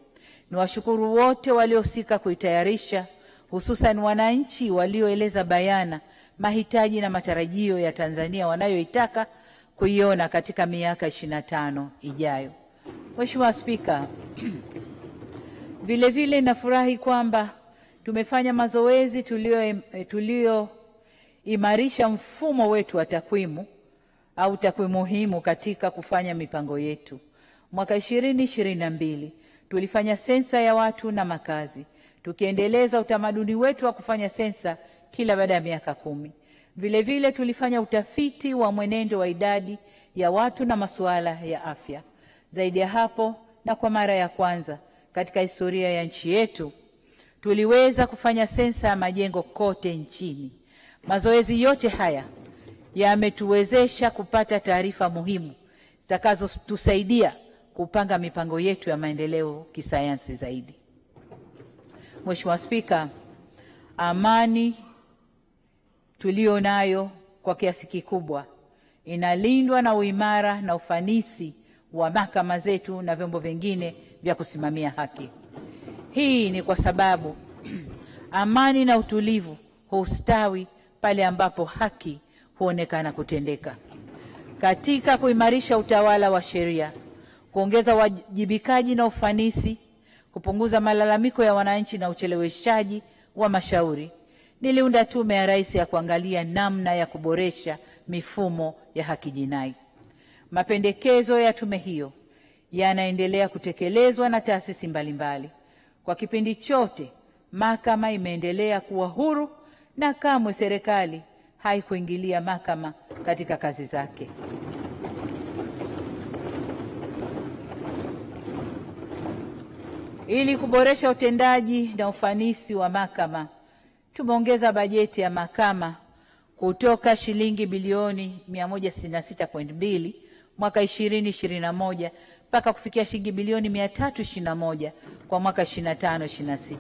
Niwashukuru wote waliohusika kuitayarisha, hususan wananchi walioeleza bayana mahitaji na matarajio ya Tanzania wanayoitaka kuiona katika miaka 25 ijayo. Mheshimiwa Spika, vile vile nafurahi kwamba tumefanya mazoezi tulioimarisha mfumo wetu wa takwimu au takwimu muhimu katika kufanya mipango yetu. Mwaka 2022 tulifanya sensa ya watu na makazi, tukiendeleza utamaduni wetu wa kufanya sensa kila baada ya miaka 10. Vile vile tulifanya utafiti wa mwenendo wa idadi ya watu na masuala ya afya. Zaidi ya hapo, na kwa mara ya kwanza katika historia ya nchi yetu, tuliweza kufanya sensa ya majengo kote nchini. Mazoezi yote haya yametuwezesha kupata taarifa muhimu zitakazotusaidia kupanga mipango yetu ya maendeleo kisayansi zaidi. Mheshimiwa Spika, amani tulio nayo kwa kiasi kikubwa inalindwa na uimara na ufanisi wa mahakama zetu na vyombo vingine vya kusimamia haki. Hii ni kwa sababu amani na utulivu hustawi pale ambapo haki huonekana kutendeka. Katika kuimarisha utawala wa sheria, kuongeza wajibikaji na ufanisi, kupunguza malalamiko ya wananchi na ucheleweshaji wa mashauri, niliunda tume ya Rais ya kuangalia namna ya kuboresha mifumo ya haki jinai. Mapendekezo ya tume hiyo yanaendelea kutekelezwa na taasisi mbalimbali. Kwa kipindi chote, mahakama imeendelea kuwa huru na kamwe serikali haikuingilia mahakama katika kazi zake. Ili kuboresha utendaji na ufanisi wa mahakama, tumeongeza bajeti ya mahakama kutoka shilingi bilioni 166.2 mwaka 2021 mpaka kufikia shilingi bilioni 321 kwa mwaka 25-26,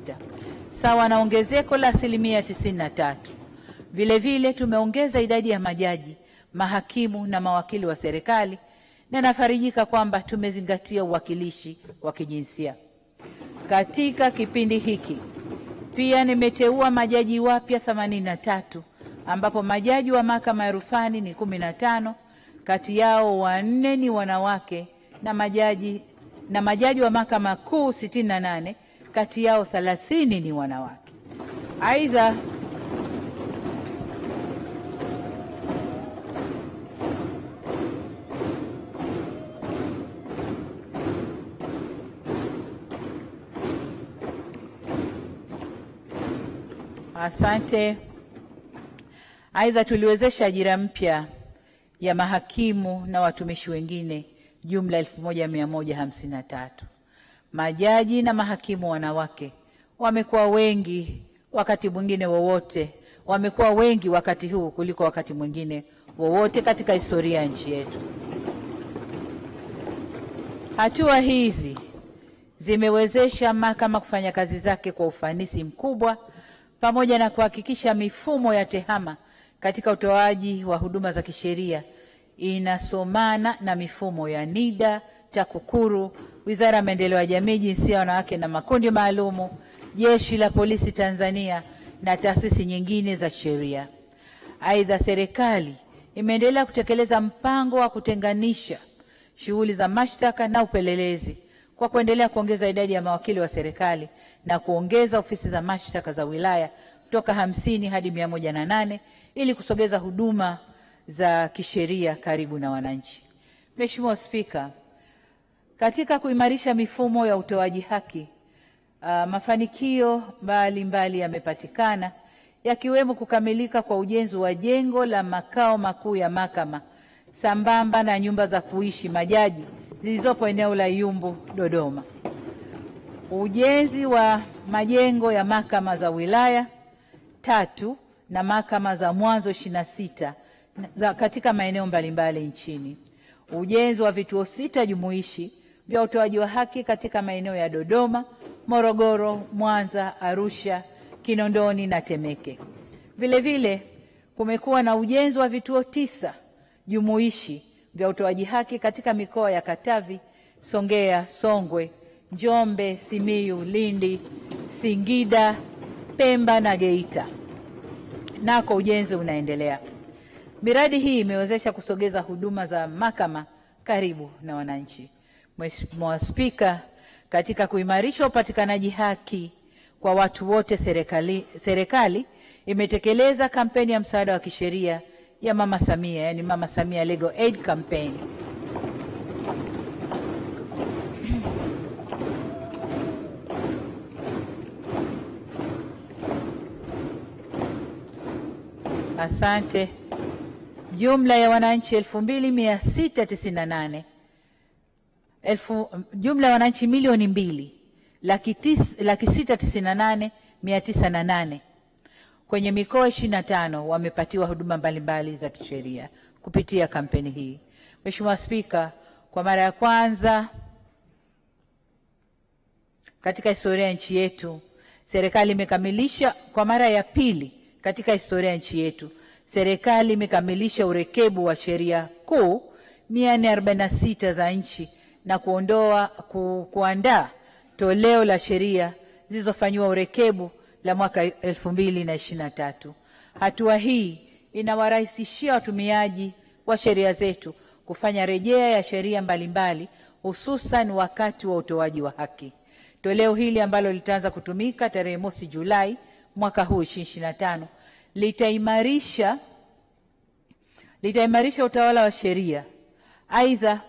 sawa na ongezeko la 93%. Vile vile tumeongeza idadi ya majaji, mahakimu na mawakili wa serikali, na nafarijika kwamba tumezingatia uwakilishi wa kijinsia. Katika kipindi hiki pia nimeteua majaji wapya 83, ambapo majaji wa mahakama ya rufani ni 15, kati yao 4 ni wanawake, na majaji wa mahakama kuu 68, kati yao 30 ni wanawake. Aidha, asante. Aidha, tuliwezesha ajira mpya ya mahakimu na watumishi wengine jumla 1153. Majaji na mahakimu wanawake wamekuwa wengi wakati mwingine wowote, wamekuwa wengi wakati huu kuliko wakati mwingine wowote katika historia ya nchi yetu. Hatua hizi zimewezesha mahakama kufanya kazi zake kwa ufanisi mkubwa, pamoja na kuhakikisha mifumo ya tehama katika utoaji wa huduma za kisheria inasomana na mifumo ya NIDA, TAKUKURU, Wizara ya Maendeleo ya Jamii, Jinsia, Wanawake na Makundi Maalumu, Jeshi la Polisi Tanzania na taasisi nyingine za sheria. Aidha, serikali imeendelea kutekeleza mpango wa kutenganisha shughuli za mashtaka na upelelezi kwa kuendelea kuongeza idadi ya mawakili wa serikali na kuongeza ofisi za mashtaka za wilaya kutoka 50 hadi 108 ili kusogeza huduma za kisheria karibu na wananchi. Mheshimiwa Spika, katika kuimarisha mifumo ya utoaji haki, mafanikio mbalimbali yamepatikana, yakiwemo kukamilika kwa ujenzi wa jengo la makao makuu ya mahakama sambamba na nyumba za kuishi majaji zilizopo eneo la Yumbu, Dodoma. Ujenzi wa majengo ya mahakama za wilaya 3 na mahakama za mwanzo 26 katika maeneo mbalimbali nchini. Ujenzi wa vituo 6 jumuishi vya utoaji wa haki katika maeneo ya Dodoma, Morogoro, Mwanza, Arusha, Kinondoni na Temeke. Vile vile kumekuwa na ujenzi wa vituo 9 jumuishi vya utoaji haki katika mikoa ya Katavi, Songea, Songwe, Njombe, Simiyu, Lindi, Singida, Pemba na Geita. Nako ujenzi unaendelea. Miradi hii imewezesha kusogeza huduma za mahakama karibu na wananchi. Mheshimiwa Spika, katika kuimarisha upatikanaji haki kwa watu wote, serikali imetekeleza kampeni ya msaada wa kisheria ya Mama Samia, yani Mama Samia Legal Aid Campaign. Asante. Jumla ya wananchi 2698, jumla ya wananchi 2,698,908 kwenye mikoa 25 wamepatiwa huduma mbalimbali za kisheria kupitia kampeni hii. Mheshimiwa Spika, kwa mara ya kwanza katika historia ya nchi yetu, serikali imekamilisha, kwa mara ya pili katika historia ya nchi yetu, serikali imekamilisha urekebu wa sheria kuu 446 za nchi na kuandaa toleo la sheria zilizofanyiwa urekebu la mwaka 2023. Hatua hii inawarahisishia watumiaji wa sheria zetu kufanya rejea ya sheria mbalimbali, hususan wakati wa utoaji wa haki. Toleo hili ambalo litaanza kutumika tarehe mosi Julai mwaka huu 2025 litaimarisha utawala wa sheria. Aidha,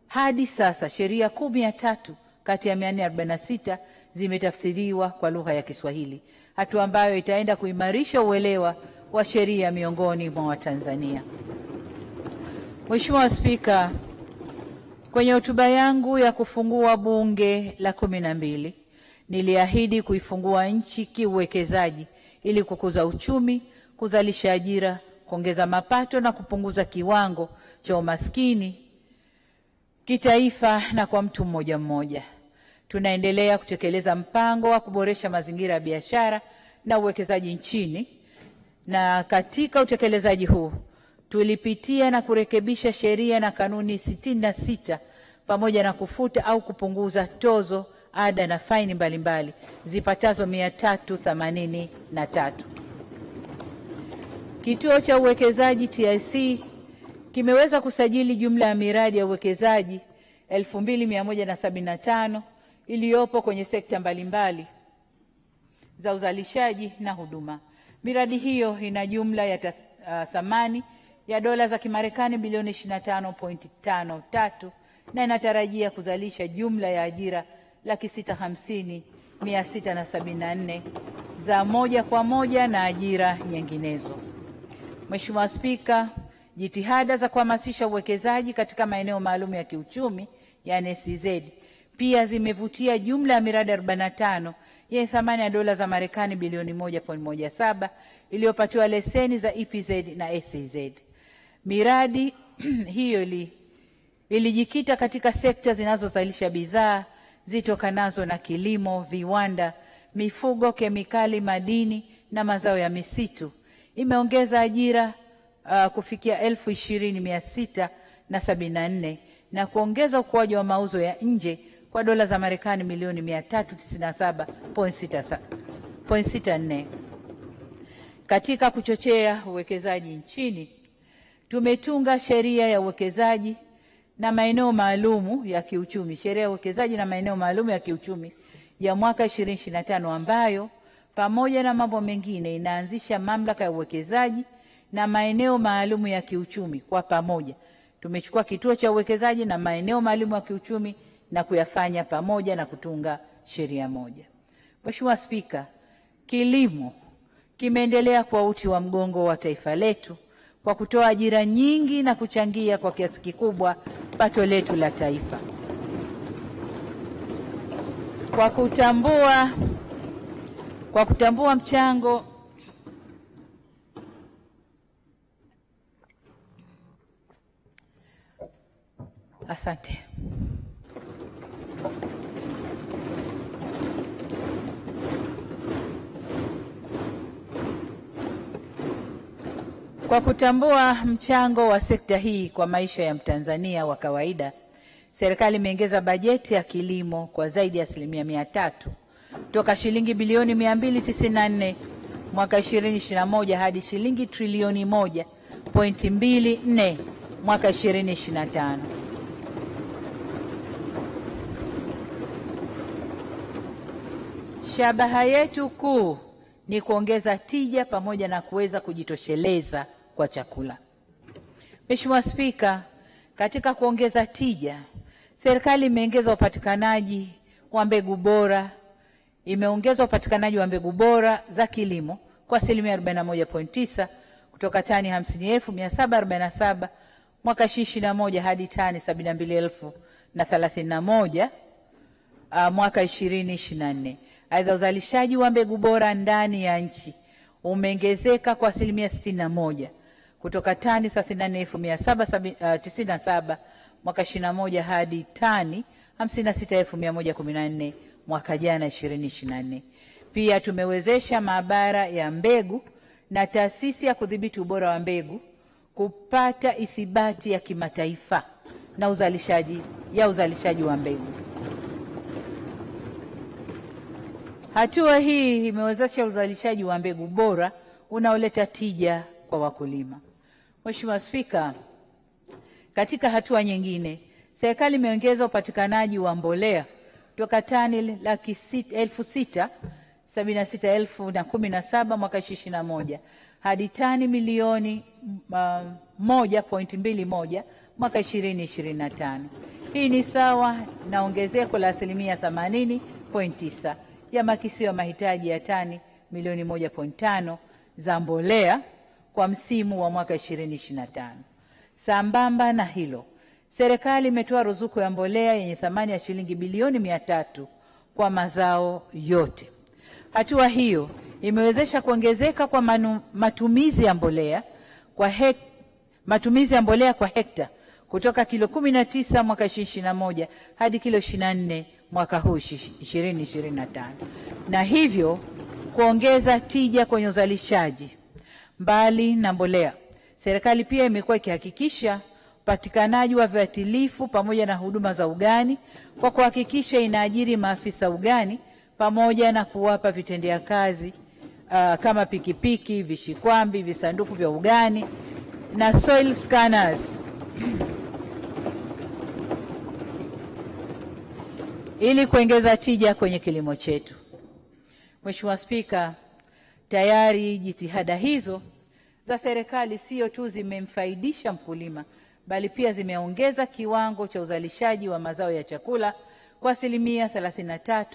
hadi sasa sheria 13 kati ya 446 zimetafsiriwa kwa lugha ya Kiswahili, hatua ambayo itaenda kuimarisha uelewa wa sheria miongoni mwa Watanzania. Mheshimiwa Spika, kwenye hotuba yangu ya kufungua Bunge la 12 niliahidi kuifungua nchi kiuwekezaji ili kukuza uchumi, kuzalisha ajira, kuongeza mapato na kupunguza kiwango cha umaskini kitaifa na kwa mtu mmoja mmoja. Tunaendelea kutekeleza mpango wa kuboresha mazingira ya biashara na uwekezaji nchini, na katika utekelezaji huu tulipitia na kurekebisha sheria na kanuni 66 pamoja na kufuta au kupunguza tozo, ada na faini mbalimbali zipatazo 383. Kituo cha uwekezaji TIC kimeweza kusajili jumla ya miradi ya uwekezaji 2175 iliyopo kwenye sekta mbalimbali za uzalishaji na huduma. Miradi hiyo ina jumla ya thamani ya dola za Kimarekani bilioni 25.53 na inatarajia kuzalisha jumla ya ajira 650,674 za moja kwa moja na ajira nyinginezo. Mheshimiwa Spika, jitihada za kuhamasisha uwekezaji katika maeneo maalum ya kiuchumi, yani SEZ, pia zimevutia jumla ya miradi 45 yenye thamani ya dola za Marekani bilioni 1.17 iliyopatiwa leseni za EPZ na SEZ. Miradi hiyo ilijikita katika sekta zinazozalisha bidhaa zitokanazo na kilimo, viwanda, mifugo, kemikali, madini na mazao ya misitu. Imeongeza ajira kufikia 20,674 na kuongeza ukuaji wa mauzo ya nje kwa dola za Marekani milioni 397.64. Katika kuchochea uwekezaji nchini, tumetunga sheria ya uwekezaji na maeneo maalumu ya kiuchumi, sheria ya uwekezaji na maeneo maalumu ya kiuchumi ya mwaka 2025 ambayo pamoja na mambo mengine inaanzisha mamlaka ya uwekezaji na maeneo maalumu ya kiuchumi kwa pamoja. Tumechukua kituo cha uwekezaji na maeneo maalumu ya kiuchumi na kuyafanya pamoja na kutunga sheria moja. Mheshimiwa Spika, kilimo kimeendelea kwa uti wa mgongo wa taifa letu kwa kutoa ajira nyingi na kuchangia kwa kiasi kikubwa pato letu la taifa. Kwa kutambua mchango Asante. Kwa kutambua mchango wa sekta hii kwa maisha ya Mtanzania wa kawaida, serikali imeongeza bajeti ya kilimo kwa zaidi ya 300% toka shilingi bilioni 294 mwaka 2021 hadi shilingi trilioni 1.24 mwaka 2025. Shabaha yetu kuu ni kuongeza tija pamoja na kuweza kujitosheleza kwa chakula. Mheshimiwa Spika, katika kuongeza tija, serikali imeongeza upatikanaji wa mbegu bora, imeongeza upatikanaji wa mbegu bora za kilimo kwa 41.9% kutoka tani 50,747 mwaka 2021 hadi tani 72,031 mwaka 2024. Aidha, uzalishaji wa mbegu bora ndani ya nchi umeongezeka kwa 61% kutoka tani 34,797 mwaka 21 hadi tani 56,114 mwaka jana 2024. Pia tumewezesha maabara ya mbegu na taasisi ya kudhibiti ubora wa mbegu kupata ithibati ya kimataifa na uzalishaji wa mbegu. Hatua hii imewezesha uzalishaji wa mbegu bora unaoleta tija kwa wakulima. Mheshimiwa Spika, katika hatua nyingine, serikali imeongeza upatikanaji wa mbolea kutoka tani 676,017 mwaka 2021 hadi tani milioni 1.21 mwaka 2025. Hii ni sawa na ongezeko la 80.9% ya makisio ya mahitaji ya tani milioni 1.5 za mbolea kwa msimu wa mwaka 2025. Sambamba na hilo, serikali imetoa ruzuku ya mbolea yenye thamani ya shilingi bilioni 300 kwa mazao yote. Hatua hiyo imewezesha kuongezeka kwa matumizi ya mbolea kwa hekta kutoka kilo 19 mwaka 2021 hadi kilo 24 mwaka huu 2025, na hivyo kuongeza tija kwenye uzalishaji. Mbali na mbolea, serikali pia imekuwa ikihakikisha upatikanaji wa viuatilifu pamoja na huduma za ugani kwa kuhakikisha inaajiri maafisa ugani pamoja na kuwapa vitendea kazi kama pikipiki, vishikwambi, visanduku vya ugani na soil scanners ili kuongeza tija kwenye kilimo chetu. Mheshimiwa Spika, tayari jitihada hizo za serikali sio tu zimemfaidisha mkulima, bali pia zimeongeza kiwango cha uzalishaji wa mazao ya chakula kwa 33%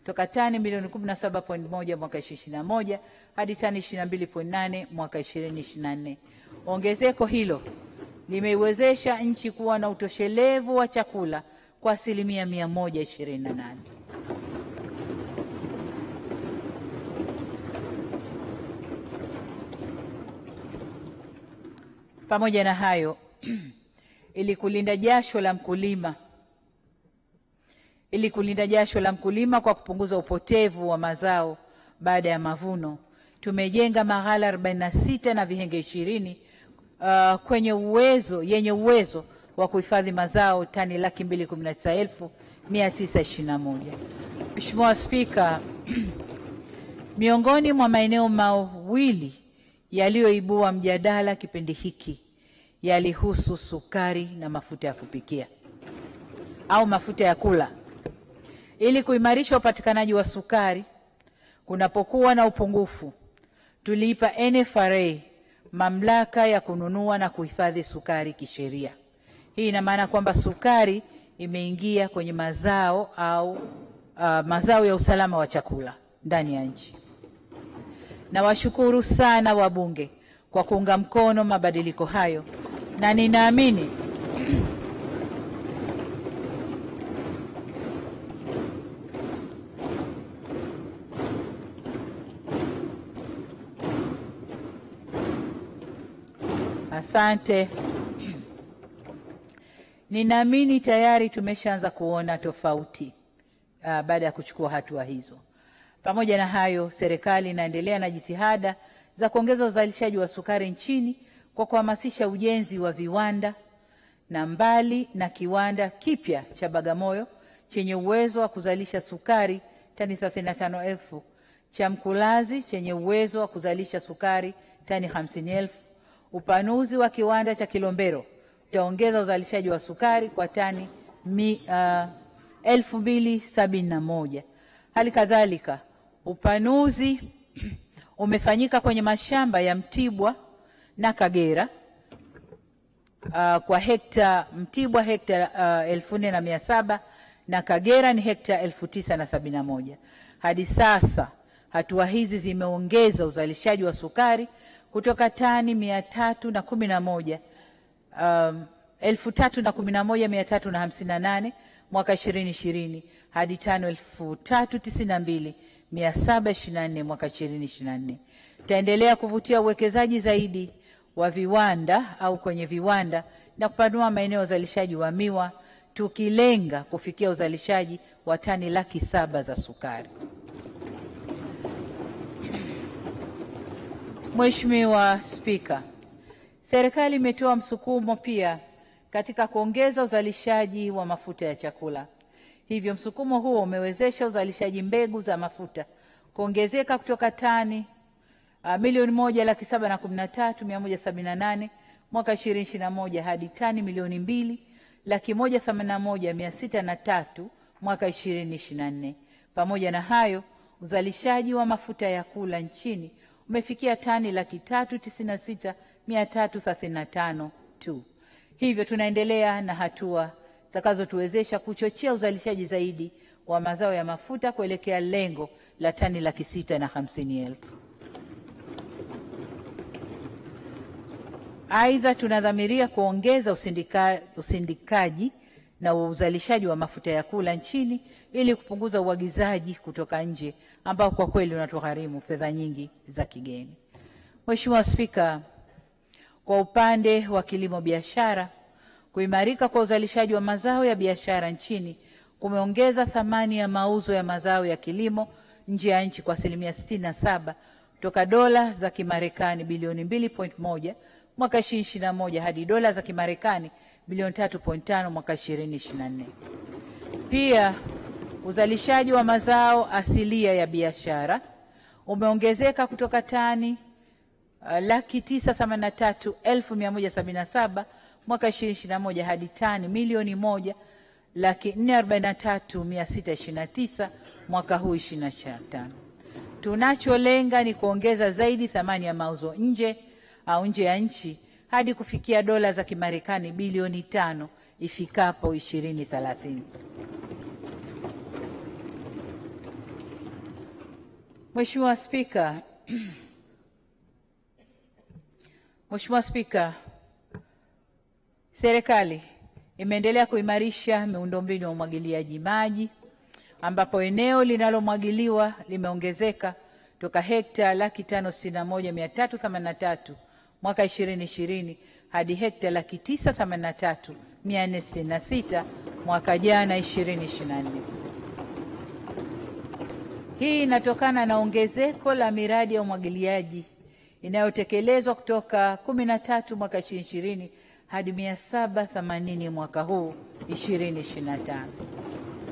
toka tani milioni 17.1 mwaka 2021 hadi tani 22.8 mwaka 2024. Ongezeko hilo limeiwezesha nchi kuwa na utoshelevu wa chakula kwa 128%. Pamoja na hayo, ili kulinda jasho la mkulima kwa kupunguza upotevu wa mazao baada ya mavuno, tumejenga maghala 46 na vihenge 20 kwenye uwezo yenye uwezo wa kuhifadhi mazao tani 219,921. Mheshimiwa Spika, miongoni mwa maeneo mawili yaliyoibua mjadala kipindi hiki yalihusu sukari na mafuta ya kupikia au mafuta ya kula. Ili kuimarisha upatikanaji wa sukari kunapokuwa na upungufu, tuliipa NFRA mamlaka ya kununua na kuhifadhi sukari kisheria. Hii ina maana kwamba sukari imeingia kwenye mazao au mazao ya usalama wa chakula ndani ya nchi. Nawashukuru sana wabunge kwa kuunga mkono mabadiliko hayo, na ninaamini asante. Ninaamini tayari tumeshaanza kuona tofauti baada ya kuchukua hatua hizo. Pamoja na hayo, serikali inaendelea na jitihada za kuongeza uzalishaji wa sukari nchini kwa kuhamasisha ujenzi wa viwanda, na mbali na kiwanda kipya cha Bagamoyo chenye uwezo wa kuzalisha sukari tani 35,000, cha Mkulazi chenye uwezo wa kuzalisha sukari tani 50,000, upanuzi wa kiwanda cha Kilombero utaongeza uzalishaji wa sukari kwa tani 2,071. Hali kadhalika upanuzi umefanyika kwenye mashamba ya Mtibwa na Kagera kwa hekta Mtibwa hekta 4,700 na Kagera ni hekta 9,071. Hadi sasa hatua hizi zimeongeza uzalishaji wa sukari kutoka tani 311 3,011,358 mwaka 2020 hadi tani 3,092,724 mwaka 2024. Taendelea kuvutia uwekezaji zaidi wa viwanda au kwenye viwanda na kupanua maeneo ya uzalishaji wa miwa, tukilenga kufikia uzalishaji wa tani 700,000 za sukari. Mheshimiwa Spika, serikali imetoa msukumo pia katika kuongeza uzalishaji wa mafuta ya chakula. Hivyo msukumo huo umewezesha uzalishaji mbegu za mafuta kuongezeka kutoka tani 1,713,178 mwaka 2021 hadi tani 2,181,603 mwaka 2024. Pamoja na hayo, uzalishaji wa mafuta ya kula nchini umefikia tani 396,335 tu. Hivyo tunaendelea na hatua zitakazotuwezesha kuchochea uzalishaji zaidi wa mazao ya mafuta kuelekea lengo la tani 650,000. Aidha, tunadhamiria kuongeza usindikaji na uzalishaji wa mafuta ya kula nchini ili kupunguza uagizaji kutoka nje ambao kwa kweli unatugharimu fedha nyingi za kigeni. Mheshimiwa Spika, kwa upande wa kilimo biashara, kuimarika kwa uzalishaji wa mazao ya biashara nchini kumeongeza thamani ya mauzo ya mazao ya kilimo nje ya nchi kwa 67% kutoka dola za Kimarekani bilioni 2.1 mwaka 2021 hadi dola za Kimarekani bilioni 3.5 mwaka 2024. Pia uzalishaji wa mazao asilia ya biashara umeongezeka kutoka tani 983,177 mwaka 2021 hadi tani 1,443,629 mwaka huu 2025. Tunacholenga ni kuongeza zaidi thamani ya mauzo nje au nje ya nchi hadi kufikia dola za Kimarekani bilioni 5 ifikapo 2030. Mheshimiwa Spika, Mheshimiwa Spika, serikali imeendelea kuimarisha miundombinu ya umwagiliaji maji ambapo eneo linalomwagiliwa limeongezeka toka hekta 561,383 mwaka 2020 hadi hekta 983,466 mwaka jana 2024. Hii inatokana na ongezeko la miradi ya umwagiliaji inayotekelezwa kutoka 13 mwaka 2020 hadi 780 mwaka huu 2025.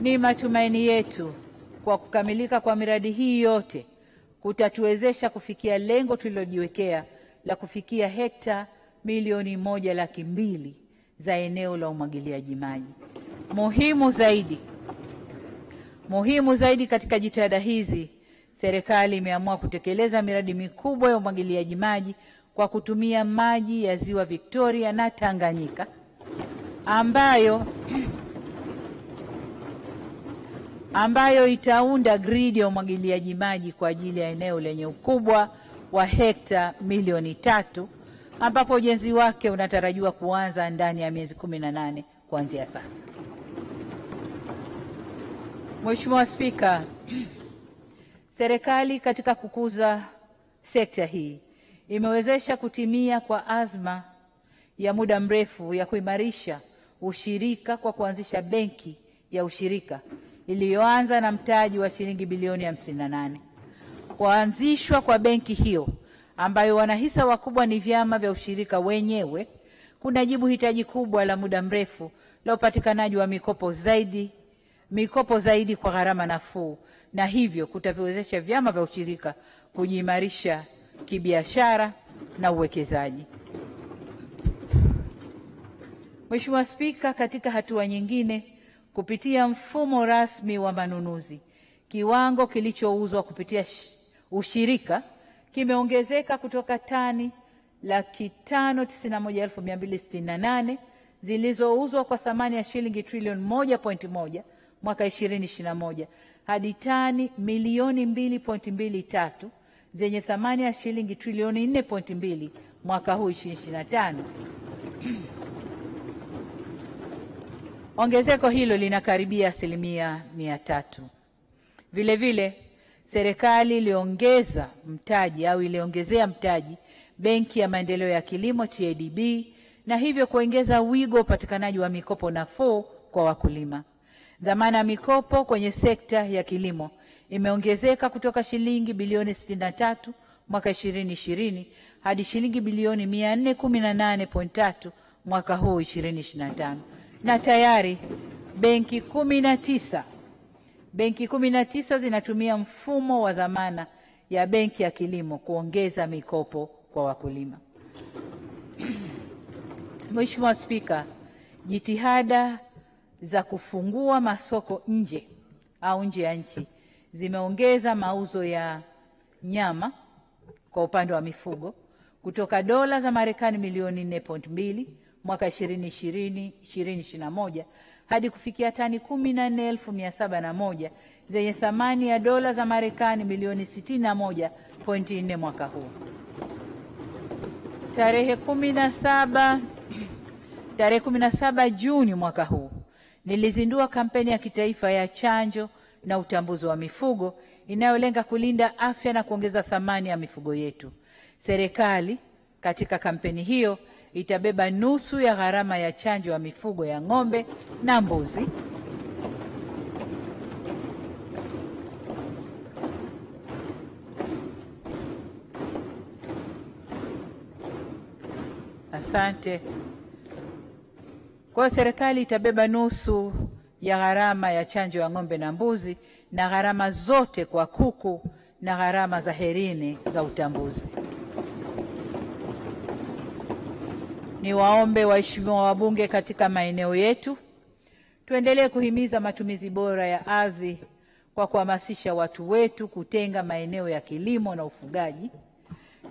Ni matumaini yetu kwa kukamilika kwa miradi hii yote kutatuwezesha kufikia lengo tulilojiwekea la kufikia hekta 1,200,000 za eneo la umwagiliaji maji. Muhimu zaidi katika jitihada hizi, serikali imeamua kutekeleza miradi mikubwa ya umwagiliaji maji kwa kutumia maji ya Ziwa Victoria na Tanganyika ambayo itaunda gridi ya umwagiliaji maji kwa ajili ya eneo lenye ukubwa wa hekta 3,000,000 ambapo ujenzi wake unatarajiwa kuanza ndani ya miezi 18 kuanzia sasa. Mheshimiwa Spika, serikali katika kukuza sekta hii imewezesha kutimia kwa azma ya muda mrefu ya kuimarisha ushirika kwa kuanzisha benki ya ushirika iliyoanza na mtaji wa shilingi bilioni 58. Kuanzishwa kwa benki hiyo ambayo wanahisa wakubwa ni vyama vya ushirika wenyewe kunajibu hitaji kubwa la muda mrefu la upatikanaji wa mikopo zaidi kwa gharama nafuu, na hivyo kutaviwezesha vyama vya ushirika kujiimarisha kibiashara na uwekezaji. Mheshimiwa Spika, katika hatua nyingine, kupitia mfumo rasmi wa manunuzi, kiwango kilichouzwa kupitia ushirika kimeongezeka kutoka tani 591,268 zilizouzwa kwa thamani ya shilingi trilioni 1.1 mwaka 2021 hadi tani milioni 2.23 zenye thamani ya shilingi trilioni 4.2 mwaka huu 2025. Ongezeko hilo linakaribia 300%. Vile vile serikali iliongeza mtaji au iliongezea mtaji Benki ya Maendeleo ya Kilimo TADB, na hivyo kuongeza wigo upatikanaji wa mikopo nafuu kwa wakulima. Dhamana ya mikopo kwenye sekta ya kilimo imeongezeka kutoka shilingi bilioni 63 mwaka 2020 hadi shilingi bilioni 418.3 mwaka huu 2025. Na tayari benki 19 zinatumia mfumo wa dhamana ya benki ya kilimo kuongeza mikopo kwa wakulima. Mheshimiwa Spika, jitihada za kufungua masoko nje au nje ya nchi zimeongeza mauzo ya nyama kwa upande wa mifugo kutoka dola za Marekani milioni 4.2 mwaka 2020-2021 hadi kufikia tani 14,701 zenye thamani ya dola za Marekani milioni 61.4 mwaka huu. Tarehe 17 Juni mwaka huu nilizindua kampeni ya kitaifa ya chanjo na utambuzi wa mifugo inayolenga kulinda afya na kuongeza thamani ya mifugo yetu. Serikali katika kampeni hiyo itabeba nusu ya gharama ya chanjo ya mifugo ya ng'ombe na mbuzi. Asante. Kwa serikali itabeba nusu ya gharama ya chanjo ya ng'ombe na mbuzi na gharama zote kwa kuku na gharama za herini za utambuzi. Niwaombe waheshimiwa wabunge katika maeneo yetu tuendelee kuhimiza matumizi bora ya ardhi kwa kuhamasisha watu wetu kutenga maeneo ya kilimo na ufugaji.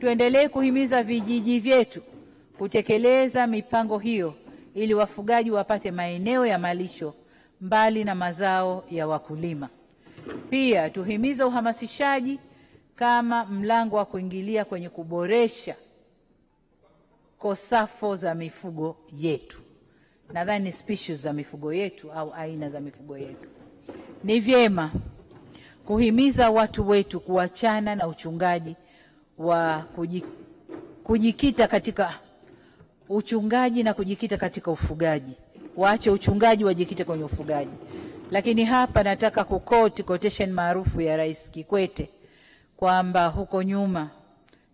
Tuendelee kuhimiza vijiji vyetu kutekeleza mipango hiyo ili wafugaji wapate maeneo ya malisho mbali na mazao ya wakulima. Pia tuhimize uhamasishaji kama mlango wa kuingilia kwenye kuboresha kosafo za mifugo yetu. Nadhani species za mifugo yetu au aina za mifugo yetu. Ni vyema kuhimiza watu wetu kuachana na uchungaji wa kujikita katika uchungaji na kujikita katika ufugaji. Waache uchungaji wajikite kwenye ufugaji. Lakini hapa nataka kukoti quotation maarufu ya Rais Kikwete kwamba huko nyuma,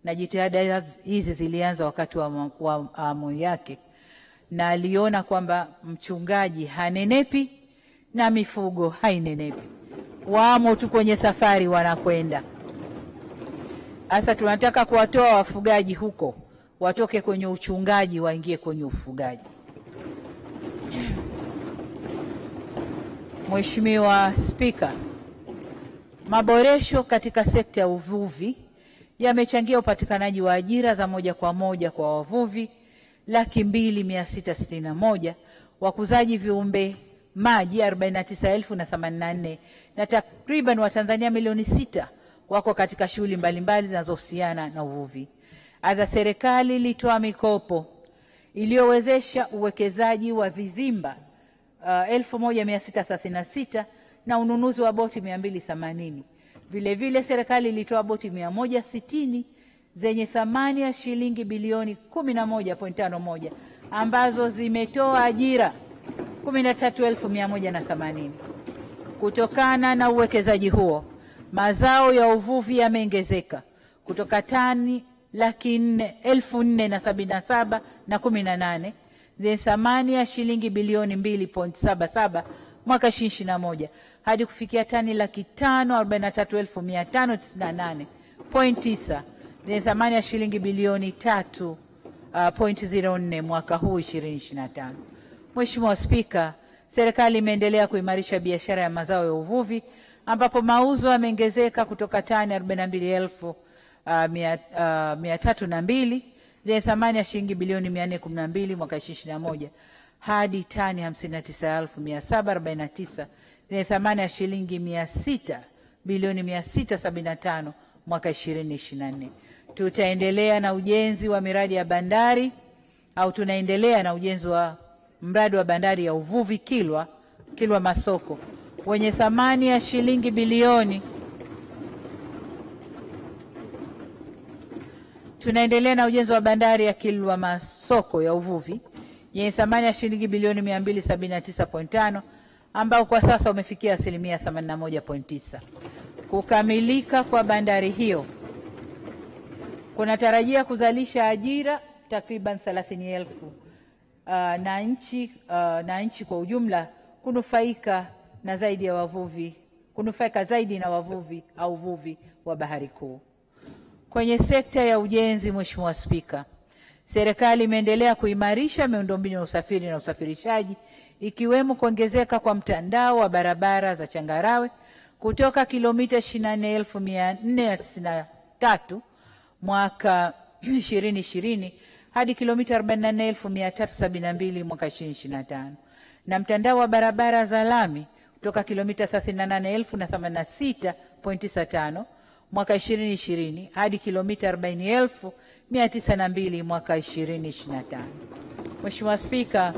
na jitihada hizi zilianza wakati wa awamu yake, na aliona kwamba mchungaji hanenepi na mifugo hainenepi, wamo tu kwenye safari wanakwenda. Sasa tunataka kuwatoa wafugaji huko, watoke kwenye uchungaji waingie kwenye ufugaji. Mheshimiwa Spika, maboresho katika sekta ya uvuvi yamechangia upatikanaji wa ajira za moja kwa moja kwa wavuvi 200,661, wakuzaji viumbe maji 49,084 na takriban Watanzania milioni 6 wako katika shughuli mbalimbali zinazohusiana na uvuvi. Aidha, serikali ilitoa mikopo iliyowezesha uwekezaji wa vizimba 1636 na ununuzi wa boti 280. Vile vile serikali ilitoa boti 160 zenye thamani ya shilingi bilioni 11.51 ambazo zimetoa ajira 13,180. Kutokana na uwekezaji huo, mazao ya uvuvi yameongezeka kutoka tani 4,077,018 zenye thamani ya shilingi bilioni 2.77 mwaka 2021 hadi kufikia tani 543,598.9 zenye thamani ya shilingi bilioni 3.04 mwaka huu 2025. Mheshimiwa Spika, serikali imeendelea kuimarisha biashara ya mazao ya uvuvi ambapo mauzo yameongezeka kutoka tani 42,302 zenye thamani ya shilingi bilioni 412 mwaka 2021 hadi tani 59,749 zenye thamani ya shilingi 600 bilioni 675 mwaka 2024. Tutaendelea na ujenzi wa miradi ya bandari au tunaendelea na ujenzi wa mradi wa bandari ya uvuvi Kilwa Masoko wenye thamani ya shilingi bilioni. Tunaendelea na ujenzi wa bandari ya Kilwa Masoko ya uvuvi yenye thamani ya shilingi bilioni 279.5 ambao kwa sasa umefikia asilimia 81.9. Kukamilika kwa bandari hiyo kunatarajia kuzalisha ajira takriban 30,000 na nchi kwa ujumla kunufaika na zaidi ya wavuvi, kunufaika zaidi na wavuvi au uvuvi wa bahari kuu. Kwenye sekta ya ujenzi, Mheshimiwa Spika, serikali imeendelea kuimarisha miundombinu ya usafiri na usafirishaji ikiwemo kuongezeka kwa mtandao wa barabara za changarawe kutoka kilomita 24,493 mwaka 2020 hadi kilomita 44,372 mwaka 2025 na mtandao wa barabara za lami kutoka kilomita 38,086.95 mwaka 2020 hadi kilomita 40,902 mwaka 2025. Mheshimiwa Spika,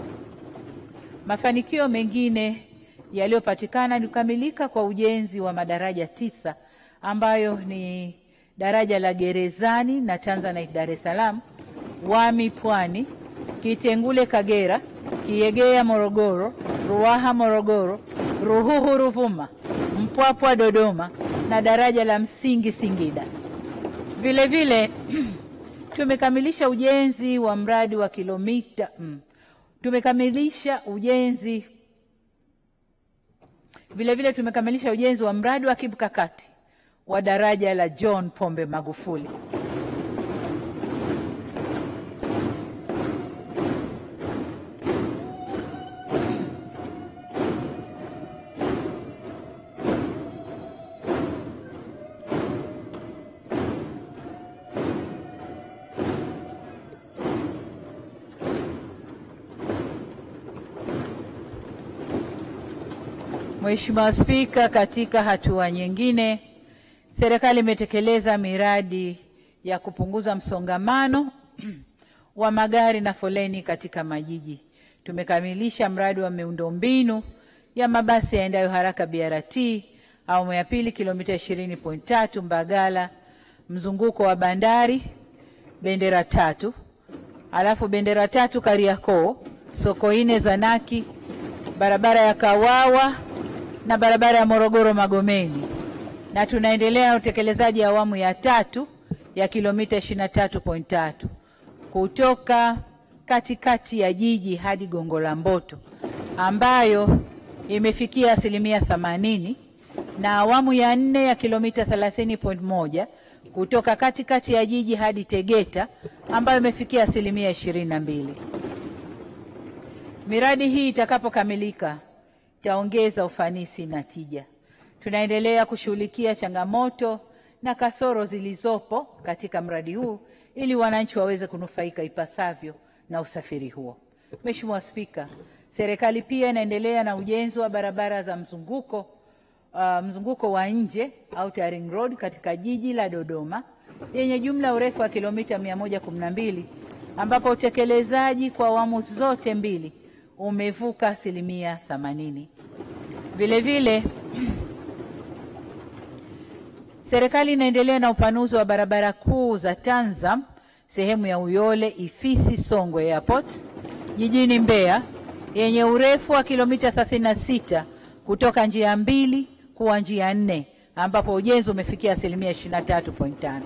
mafanikio mengine yaliyopatikana ni kukamilika kwa ujenzi wa madaraja 9 ambayo ni daraja la Gerezani na Tanzanite Dar es Salaam, Wami Pwani, Kitengule Kagera, Kiegea Morogoro, Ruaha Morogoro, Ruhuhu Ruvuma, Mpwapwa Dodoma na daraja la Msingi Singida. Vile vile tumekamilisha ujenzi wa mradi wa kilomita tumekamilisha ujenzi wa mradi wa kimkakati wa daraja la John Pombe Magufuli. Mheshimiwa Spika, katika hatua nyingine, serikali imetekeleza miradi ya kupunguza msongamano wa magari na foleni katika majiji. Tumekamilisha mradi wa miundombinu ya mabasi yaendayo haraka BRT awamu ya pili kilomita 20.3 Mbagala mzunguko wa bandari Bendera 3, alafu Bendera 3 Kariakoo, Sokoine Zanaki, barabara ya Kawawa na barabara ya Morogoro Magomeni, na tunaendelea utekelezaji awamu ya 3 ya kilomita 23.3 kutoka katikati ya jiji hadi Gongo la Mboto ambayo imefikia 80%, na awamu ya 4 ya kilomita 30.1 kutoka katikati ya jiji hadi Tegeta ambayo imefikia 22%. Miradi hii itakapokamilika itaongeza ufanisi na tija. Tunaendelea kushughulikia changamoto na kasoro zilizopo katika mradi huu ili wananchi waweze kunufaika ipasavyo na usafiri huo. Mheshimiwa Spika, serikali pia inaendelea na ujenzi wa barabara za mzunguko wa nje Outer Ring Road katika jiji la Dodoma yenye jumla urefu wa kilomita 112 ambapo utekelezaji kwa awamu zote mbili umevuka 80%. Vile vile serikali inaendelea na upanuzi wa barabara kuu za Tanzam sehemu ya Uyole, Ifisi, Songwe Airport, jijini Mbeya, yenye urefu wa kilomita 36 kutoka njia 2 kuwa njia 4, ambapo ujenzi umefikia asilimia 23.5.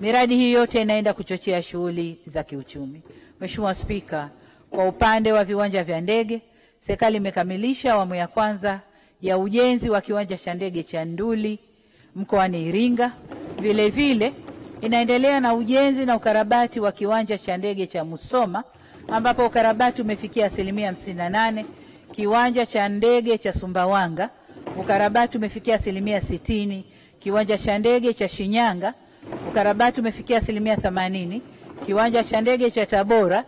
Miradi hii yote inaenda kuchochea shughuli za kiuchumi. Mheshimiwa Spika, kwa upande wa viwanja vya ndege, serikali imekamilisha awamu ya kwanza ya ujenzi wa kiwanja cha ndege cha Nduli mkoani Iringa. Vile vile inaendelea na ujenzi na ukarabati wa kiwanja cha ndege cha Musoma, ambapo ukarabati umefikia asilimia 58. Kiwanja cha ndege cha Sumbawanga ukarabati umefikia asilimia 60. Kiwanja cha ndege cha Shinyanga ukarabati umefikia asilimia 80. Kiwanja cha ndege cha Tabora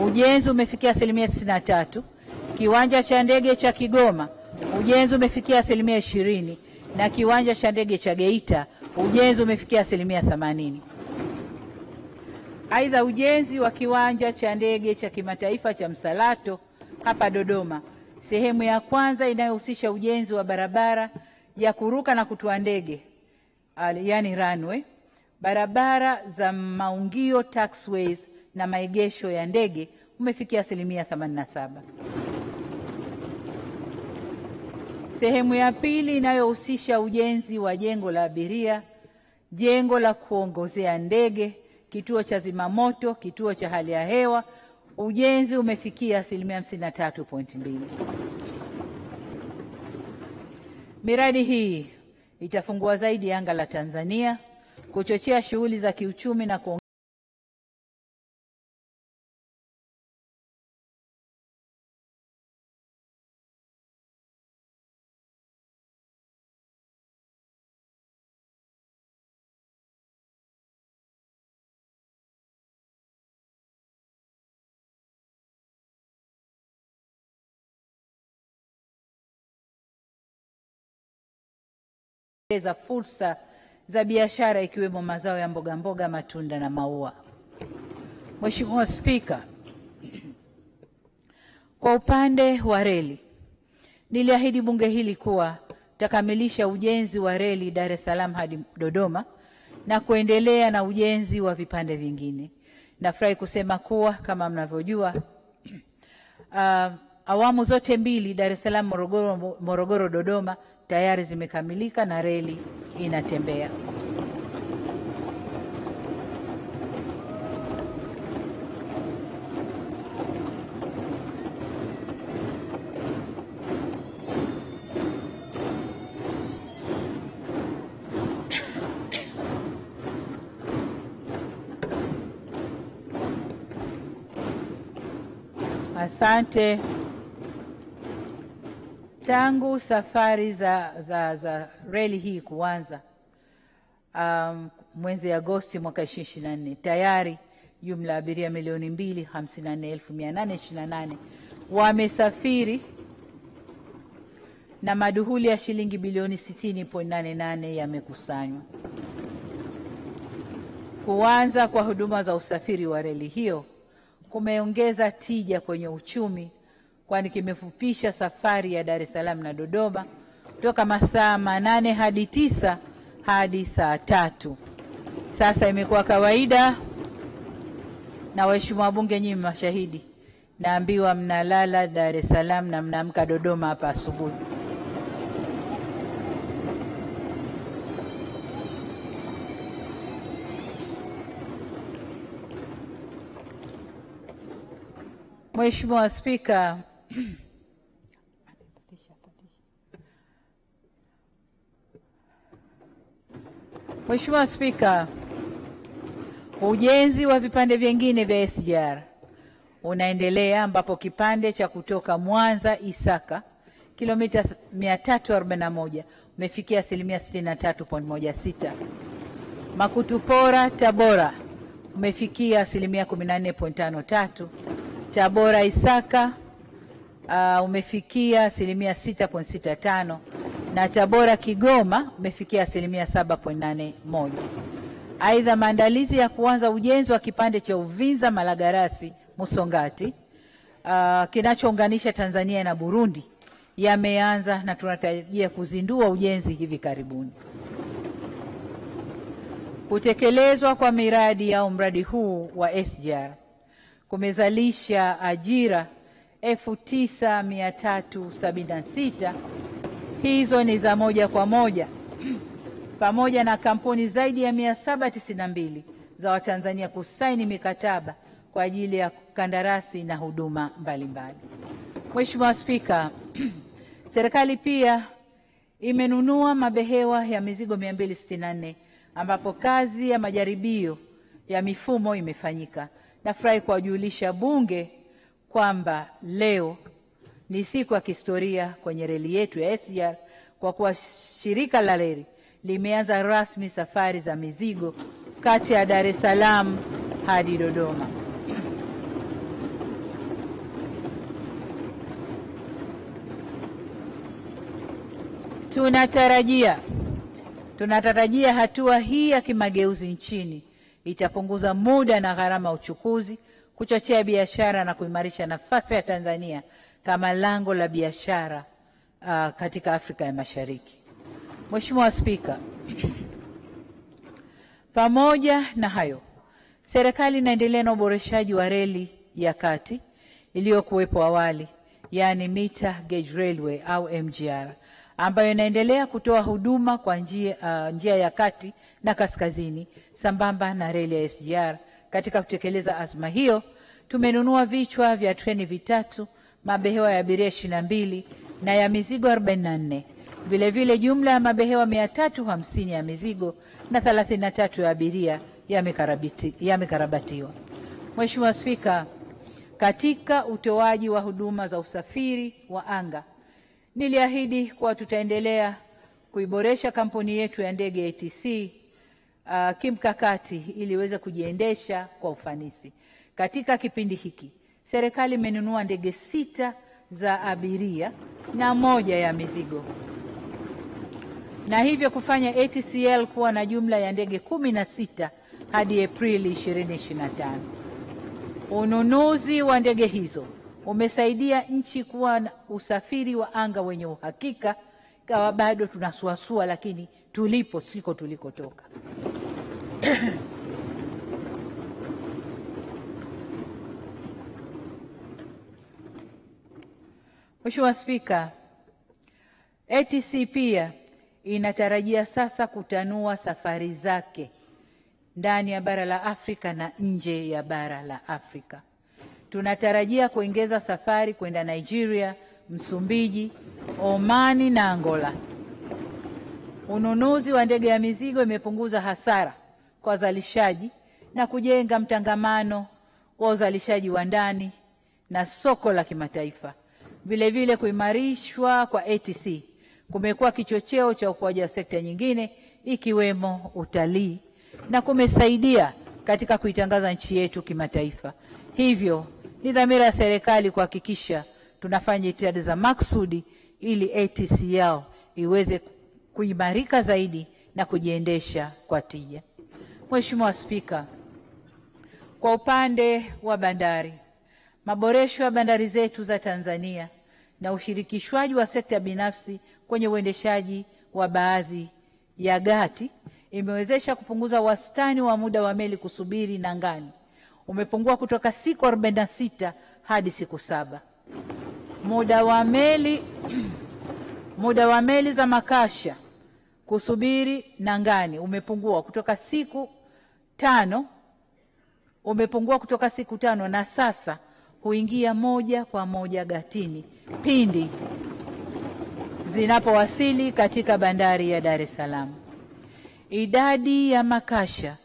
ujenzi umefikia asilimia 93. Kiwanja cha ndege cha Kigoma ujenzi umefikia asilimia 20, na kiwanja cha ndege cha Geita ujenzi umefikia asilimia 80. Aidha, ujenzi wa kiwanja cha ndege cha kimataifa cha Msalato hapa Dodoma, sehemu ya kwanza inayohusisha ujenzi wa barabara ya kuruka na kutua ndege, yani runway, barabara za maungio taxiways na maegesho ya ndege umefikia asilimia 87. Sehemu ya pili inayohusisha ujenzi wa jengo la abiria, jengo la kuongozea ndege, kituo cha zimamoto, kituo cha hali ya hewa, ujenzi umefikia asilimia 53.2. Miradi hii itafungua zaidi anga la Tanzania, kuchochea shughuli za kiuchumi na kuongeza fursa za biashara ikiwemo mazao ya mboga mboga, matunda na maua. Mheshimiwa Spika, kwa upande wa reli, niliahidi bunge hili kuwa tutakamilisha ujenzi wa reli Dar es Salaam hadi Dodoma na kuendelea na ujenzi wa vipande vingine. Nafurahi kusema kuwa kama mnavyojua, awamu zote mbili, Dar es Salaam Morogoro, Morogoro Dodoma, tayari zimekamilika na reli inatembea. Asante. Tangu safari za reli hii kuanza mwezi Agosti mwaka 2024, tayari jumla abiria 2,054,828 wamesafiri na maduhuli ya shilingi bilioni 60.88 yamekusanywa. Kuanza kwa huduma za usafiri wa reli hiyo kumeongeza tija kwenye uchumi, kwani kimefupisha safari ya Dar es Salaam na Dodoma kutoka masaa 8 hadi 9 hadi saa 3. Sasa imekuwa kawaida, na waheshimiwa wabunge nyinyi mashahidi, naambiwa mnalala Dar es Salaam na mnaamka Dodoma hapa asubuhi. Mheshimiwa Spika, Mheshimiwa Spika, ujenzi wa vipande vingine vya SGR unaendelea, ambapo kipande cha kutoka Mwanza Isaka kilomita 341 umefikia asilimia 63.16. Makutupora Tabora umefikia asilimia 14.53. Tabora Isaka umefikia asilimia 6.65 na Tabora Kigoma umefikia asilimia 7.81. Aidha, maandalizi ya kuanza ujenzi wa kipande cha Uvinza Malagarasi Musongati kinachounganisha Tanzania na Burundi yameanza na tunatarajia kuzindua ujenzi hivi karibuni. Kutekelezwa kwa miradi au mradi huu wa SGR kumezalisha ajira 9376. Hizo ni za moja kwa moja, pamoja na kampuni zaidi ya 792 za Watanzania kusaini mikataba kwa ajili ya kandarasi na huduma mbalimbali. Mheshimiwa Spika, serikali pia imenunua mabehewa ya mizigo 264 ambapo kazi ya majaribio ya mifumo imefanyika. Nafurahi kuwajulisha Bunge kwamba leo ni siku ya kihistoria kwenye reli yetu ya SGR kwa kuwa shirika la reli limeanza rasmi safari za mizigo kati ya Dar es Salaam hadi Dodoma. Tunatarajia hatua hii ya kimageuzi nchini itapunguza muda na gharama uchukuzi, kuchochea biashara na kuimarisha nafasi ya Tanzania kama lango la biashara katika Afrika ya Mashariki. Mheshimiwa Spika, pamoja na hayo, serikali inaendelea na uboreshaji wa reli ya kati iliyokuwepo awali, yaani Meter Gauge Railway au MGR, ambayo inaendelea kutoa huduma kwa njia ya kati na kaskazini sambamba na reli ya SGR. Katika kutekeleza azma hiyo, tumenunua vichwa vya treni 3, mabehewa ya abiria 22 na ya mizigo 44. Vile vile jumla ya mabehewa 350 ya mizigo na 33 ya abiria yamekarabatiwa. Mheshimiwa Spika, katika utoaji wa huduma za usafiri wa anga, niliahidi kuwa tutaendelea kuiboresha kampuni yetu ya ndege ATC kimkakati ili iweze kujiendesha kwa ufanisi. Katika kipindi hiki, serikali imenunua ndege 6 za abiria na 1 ya mizigo, na hivyo kufanya ATCL kuwa na jumla ya ndege 16 hadi Aprili 2025. Ununuzi wa ndege hizo umesaidia nchi kuwa na usafiri wa anga wenye uhakika, ingawa bado tunasuasua, lakini tulipo siko tulikotoka. Mheshimiwa Spika, ATC pia inatarajia sasa kutanua safari zake ndani ya bara la Afrika na nje ya bara la Afrika. Tunatarajia kuongeza safari kwenda Nigeria, Msumbiji, Omani na Angola. Ununuzi wa ndege ya mizigo imepunguza hasara kwa wazalishaji na kujenga mtangamano wa uzalishaji wa ndani na soko la kimataifa. Vile vile kuimarishwa kwa ATC kumekuwa kichocheo cha ukuaji wa sekta nyingine ikiwemo utalii na kumesaidia katika kuitangaza nchi yetu kimataifa. Hivyo ni dhamira ya serikali kuhakikisha tunafanya jitihada za maksudi ili ATCL iweze kuimarika zaidi na kujiendesha kwa tija. Mheshimiwa Spika, kwa upande wa bandari, maboresho ya bandari zetu za Tanzania na ushirikishwaji wa sekta binafsi kwenye uendeshaji wa baadhi ya gati imewezesha kupunguza wastani wa muda wa meli kusubiri nangani. Umepungua kutoka siku 46 hadi siku 7. Muda wa meli za makasha kusubiri nangani umepungua kutoka siku 5, na sasa huingia moja kwa moja gatini pindi zinapowasili katika bandari ya Dar es Salaam. Idadi ya makasha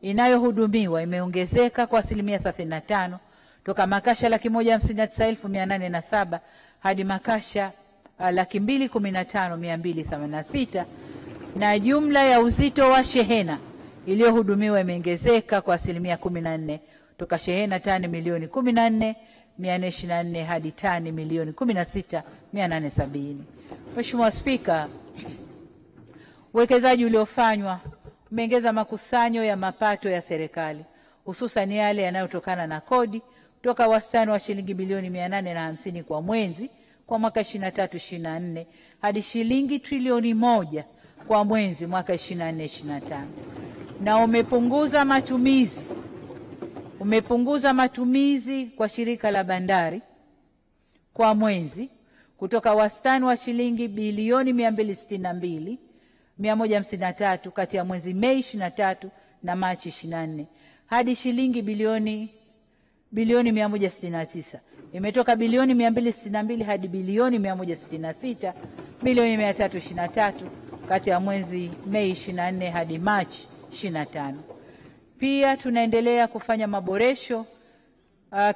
inayohudumiwa imeongezeka kwa 35% toka makasha 159,807 hadi makasha 215,286, na jumla ya uzito wa shehena iliyohudumiwa imeongezeka kwa 14% toka shehena tani milioni 14,424 hadi tani milioni 16,870. Mheshimiwa Spika, uwekezaji uliofanywa umeongeza makusanyo ya mapato ya serikali, hususan yale yanayotokana na kodi, kutoka wastani wa shilingi bilioni 850 kwa mwezi kwa mwaka 23-24 hadi shilingi trilioni 1 kwa mwezi mwaka 24-25, na umepunguza matumizi kwa shirika la bandari kwa mwezi kutoka wastani wa shilingi bilioni 262,153 kati ya mwezi Mei 23 na Machi 24 hadi shilingi bilioni 169. Imetoka bilioni 262 hadi bilioni 166 bilioni 323 kati ya mwezi Mei 24 hadi Machi 25. Pia tunaendelea kufanya maboresho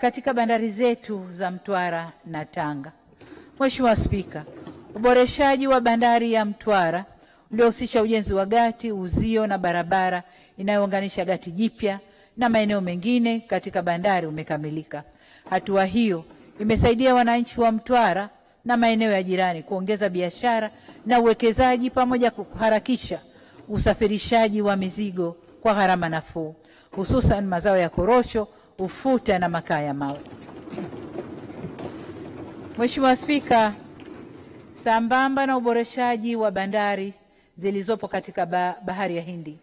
katika bandari zetu za Mtwara na Tanga. Mheshimiwa Spika, uboreshaji wa bandari ya Mtwara uliohusisha ujenzi wa gati, uzio na barabara inayounganisha gati jipya na maeneo mengine katika bandari umekamilika. Hatua hiyo imesaidia wananchi wa Mtwara na maeneo ya jirani kuongeza biashara na uwekezaji pamoja kuharakisha usafirishaji wa mizigo kwa gharama nafuu, hususan mazao ya korosho, ufuta na makaa ya mawe. Mheshimiwa Spika, sambamba na uboreshaji wa bandari zilizopo katika bahari ya Hindi,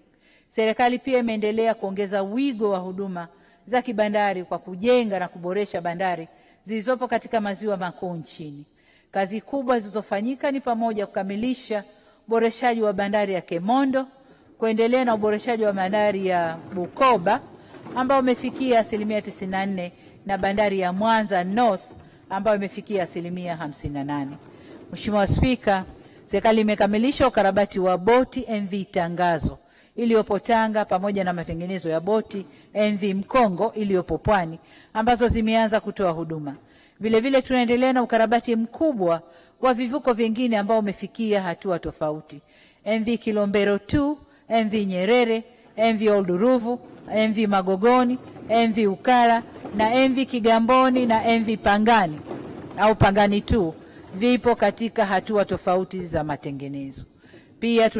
serikali pia imeendelea kuongeza wigo wa huduma za kibandari kwa kujenga na kuboresha bandari zilizopo katika maziwa makuu nchini. Kazi kubwa zilizofanyika ni pamoja kukamilisha uboreshaji wa bandari ya Kemondo, kuendelea na uboreshaji wa bandari ya Bukoba ambao umefikia 94% na bandari ya Mwanza North ambayo imefikia 58%. Mheshimiwa Spika, serikali imekamilisha ukarabati wa boti MV Tangazo iliyopo Tanga pamoja na matengenezo ya boti MV Mkongo iliyopo Pwani ambazo zimeanza kutoa huduma. Vile vile tunaendelea na ukarabati mkubwa wa vivuko vingine ambao umefikia hatua tofauti: MV Kilombero 2, MV Nyerere, MV Old Ruvu, MV Magogoni, MV Ukara na MV Kigamboni na MV Pangani au Pangani 2 vipo katika hatua tofauti za matengenezo. Pia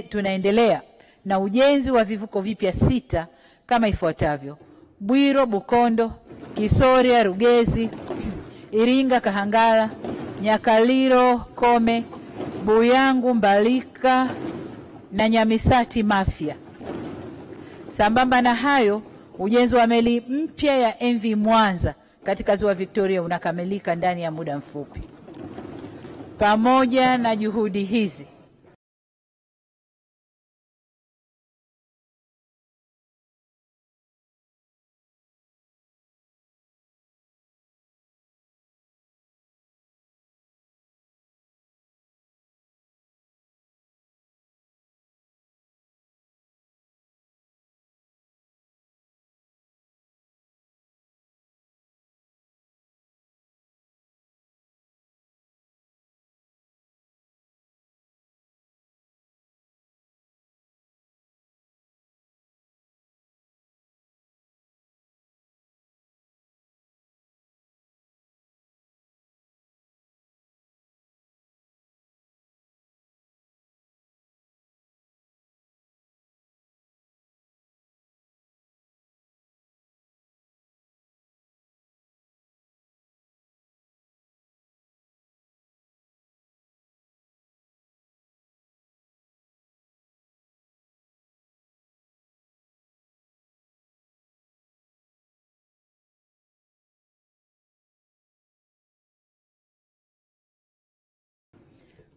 tunaendelea na ujenzi wa vivuko vipya 6 kama ifuatavyo: Bwiro Bukondo, Kisoria Rugezi, Iringa Kahangala, Nyakaliro Kome, Buyangu Mbalika na Nyamisati Mafia. Sambamba na hayo, ujenzi wa meli mpya ya MV Mwanza katika ziwa Victoria unakamilika ndani ya muda mfupi. Pamoja na juhudi hizi,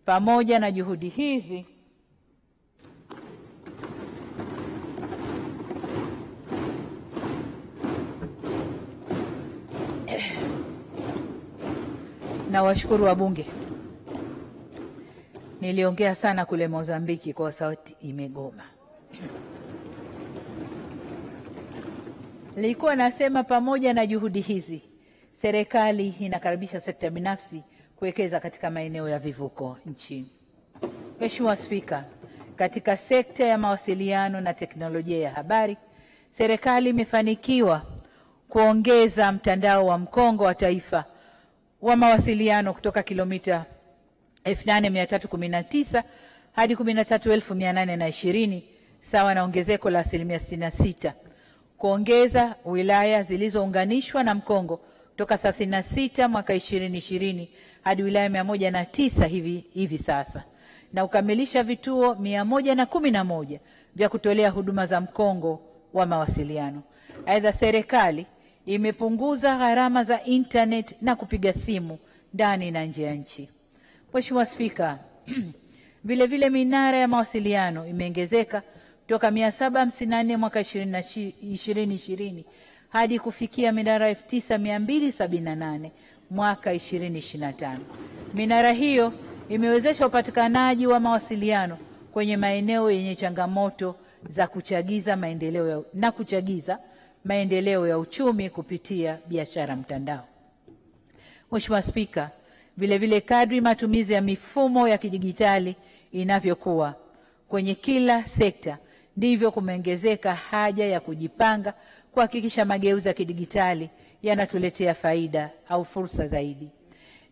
pamoja na juhudi hizi, na washukuru wabunge. Niliongea sana kule Mozambiki kwa sauti imegoma. Nilikuwa nasema pamoja na juhudi hizi, serikali inakaribisha sekta binafsi kuwekeza katika maeneo ya vivuko nchini. Mheshimiwa Spika, katika sekta ya mawasiliano na teknolojia ya habari, serikali imefanikiwa kuongeza mtandao wa mkongo wa taifa wa mawasiliano kutoka kilomita 8319 hadi 13820, sawa na ongezeko la 66%. Kuongeza wilaya zilizounganishwa na mkongo kutoka 36 mwaka 2020 hadi wilaya 109 hivi sasa, na ukamilisha vituo 111 vya kutolea huduma za mkongo wa mawasiliano. Aidha, serikali imepunguza gharama za internet na kupiga simu ndani na nje ya nchi. Mheshimiwa Spika, vile vile minara ya mawasiliano imeongezeka kutoka 754 mwaka 2020 hadi kufikia minara 9278 mwaka 2025. Minara hiyo imewezesha upatikanaji wa mawasiliano kwenye maeneo yenye changamoto za kuchagiza maendeleo na kuchagiza maendeleo ya uchumi kupitia biashara mtandao. Mheshimiwa Spika, vile vile kadri matumizi ya mifumo ya kidijitali inavyokuwa kwenye kila sekta, ndivyo kumeongezeka haja ya kujipanga kuhakikisha mageuzi ya kidijitali yanatuletea faida au fursa zaidi.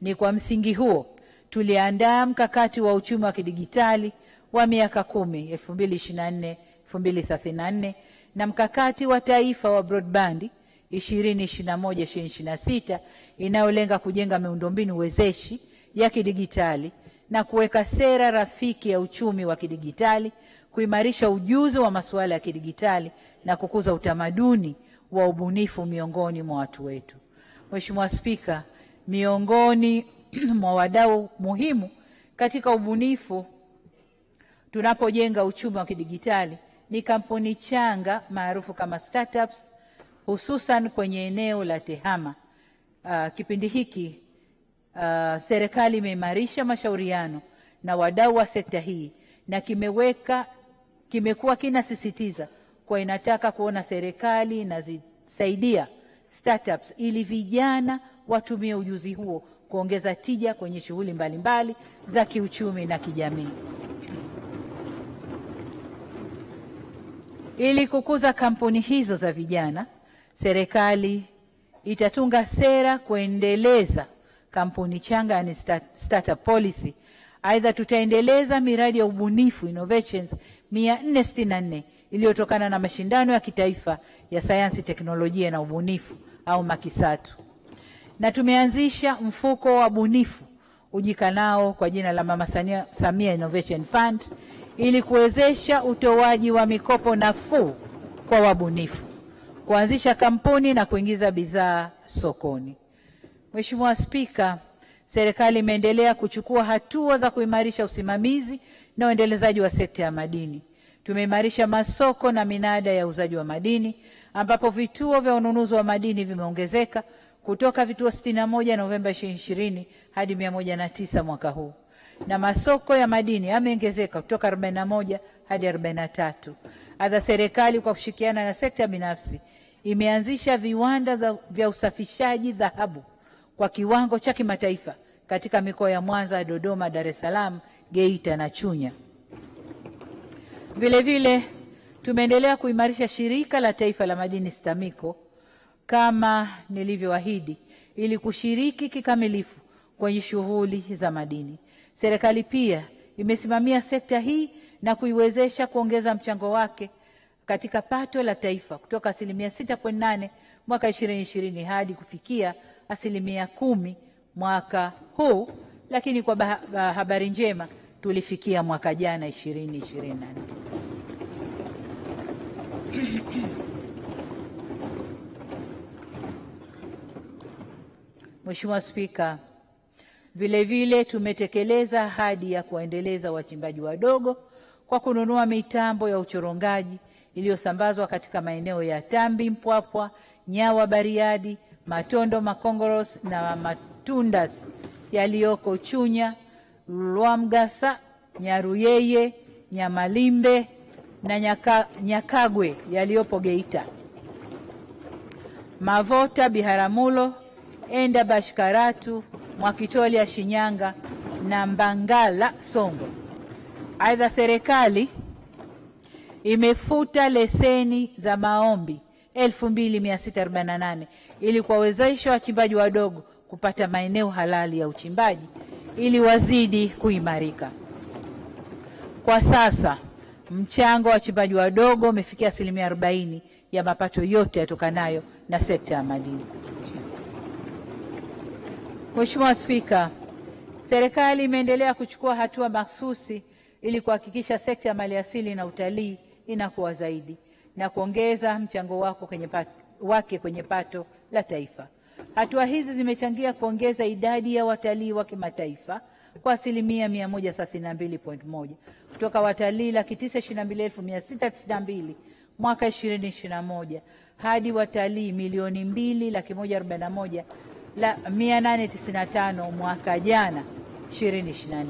Ni kwa msingi huo tuliandaa mkakati wa uchumi wa kidijitali wa miaka 10 2024 2034 na mkakati wa taifa wa broadband 2021-2026 inayolenga kujenga miundombinu wezeshi ya kidijitali na kuweka sera rafiki ya uchumi wa kidijitali, kuimarisha ujuzi wa masuala ya kidijitali na kukuza utamaduni wa ubunifu miongoni mwa watu wetu. Mheshimiwa Spika, miongoni mwa wadau muhimu katika ubunifu tunapojenga uchumi wa kidijitali ni kampuni changa maarufu kama startups, hususan kwenye eneo la TEHAMA. Kipindi hiki serikali imeimarisha mashauriano na wadau wa sekta hii na kimekuwa kinasisitiza kwa inataka kuona serikali inazisaidia startups ili vijana watumie ujuzi huo kuongeza tija kwenye shughuli mbalimbali za kiuchumi na kijamii. Ili kukuza kampuni hizo za vijana, serikali itatunga sera kuendeleza kampuni changa, yani startup policy. Aidha, tutaendeleza miradi ya ubunifu innovations 464 iliyotokana na mashindano ya kitaifa ya sayansi, teknolojia na ubunifu au MAKISATU. Na tumeanzisha mfuko wa bunifu ujikanao kwa jina la Mama Samia Innovation Fund ili kuwezesha utoaji wa mikopo nafuu kwa wabunifu, kuanzisha kampuni na kuingiza bidhaa sokoni. Mheshimiwa Spika, serikali imeendelea kuchukua hatua za kuimarisha usimamizi na uendelezaji wa sekta ya madini. Tumeimarisha masoko na minada ya uuzaji wa madini, ambapo vituo vya ununuzi wa madini vimeongezeka kutoka vituo 61 Novemba 2020 hadi 109 mwaka huu, na masoko ya madini yameongezeka kutoka 41 hadi 43. Aidha, serikali kwa kushirikiana na sekta binafsi imeanzisha viwanda vya usafishaji dhahabu kwa kiwango cha kimataifa katika mikoa ya Mwanza, Dodoma, Dar es Salaam, Geita na Chunya. Vile vile tumeendelea kuimarisha shirika la taifa la madini STAMICO kama nilivyoahidi, ili kushiriki kikamilifu kwenye shughuli za madini. Serikali pia imesimamia sekta hii na kuiwezesha kuongeza mchango wake katika pato la taifa kutoka 6.8% mwaka 2020 hadi kufikia 10% mwaka huu, lakini kwa habari njema tulifikia mwaka jana 2024. Mheshimiwa Spika, vile vile tumetekeleza ahadi ya kuendeleza wachimbaji wadogo kwa kununua mitambo ya uchorongaji iliyosambazwa katika maeneo ya Tambi, Mpwapwa, Nyawa, Bariadi, Matondo, Makongoros na Matundas yaliyoko Chunya, Lwamgasa, Nyaruyeye, Nyamalimbe na Nyakagwe yaliyopo Geita, Mavota, Biharamulo, Enda, Bashkaratu, Mwakitolia, Shinyanga na Mbangala, Songwe. Aidha, serikali imefuta leseni za maombi 2648 ili kuwawezesha wachimbaji wadogo kupata maeneo halali ya uchimbaji ili wazidi kuimarika. Kwa sasa mchango wa wachimbaji wadogo umefikia 40% ya mapato yote yatokanayo na sekta ya madini. Mheshimiwa Spika, serikali imeendelea kuchukua hatua mahsusi ili kuhakikisha sekta ya maliasili na utalii inakuwa zaidi na kuongeza mchango wako kwenye wake kwenye pato la taifa. Hatua hizi zimechangia kuongeza idadi ya watalii wa kimataifa kwa asilimia 132.1 kutoka watalii 922,692 mwaka 2021 hadi watalii 2,141,895 mwaka jana 2024.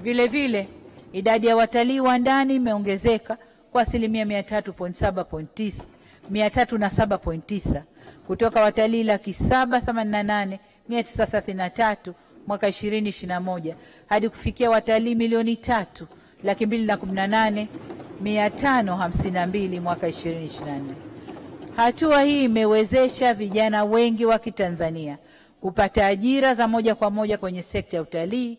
Vile vile idadi ya watalii wa ndani imeongezeka kwa asilimia 307.9 kutoka watalii 788,933 mwaka 2021 hadi kufikia watalii 3,218,552 mwaka 2024. Hatua hii imewezesha vijana wengi wa Kitanzania kupata ajira za moja kwa moja kwenye sekta ya utalii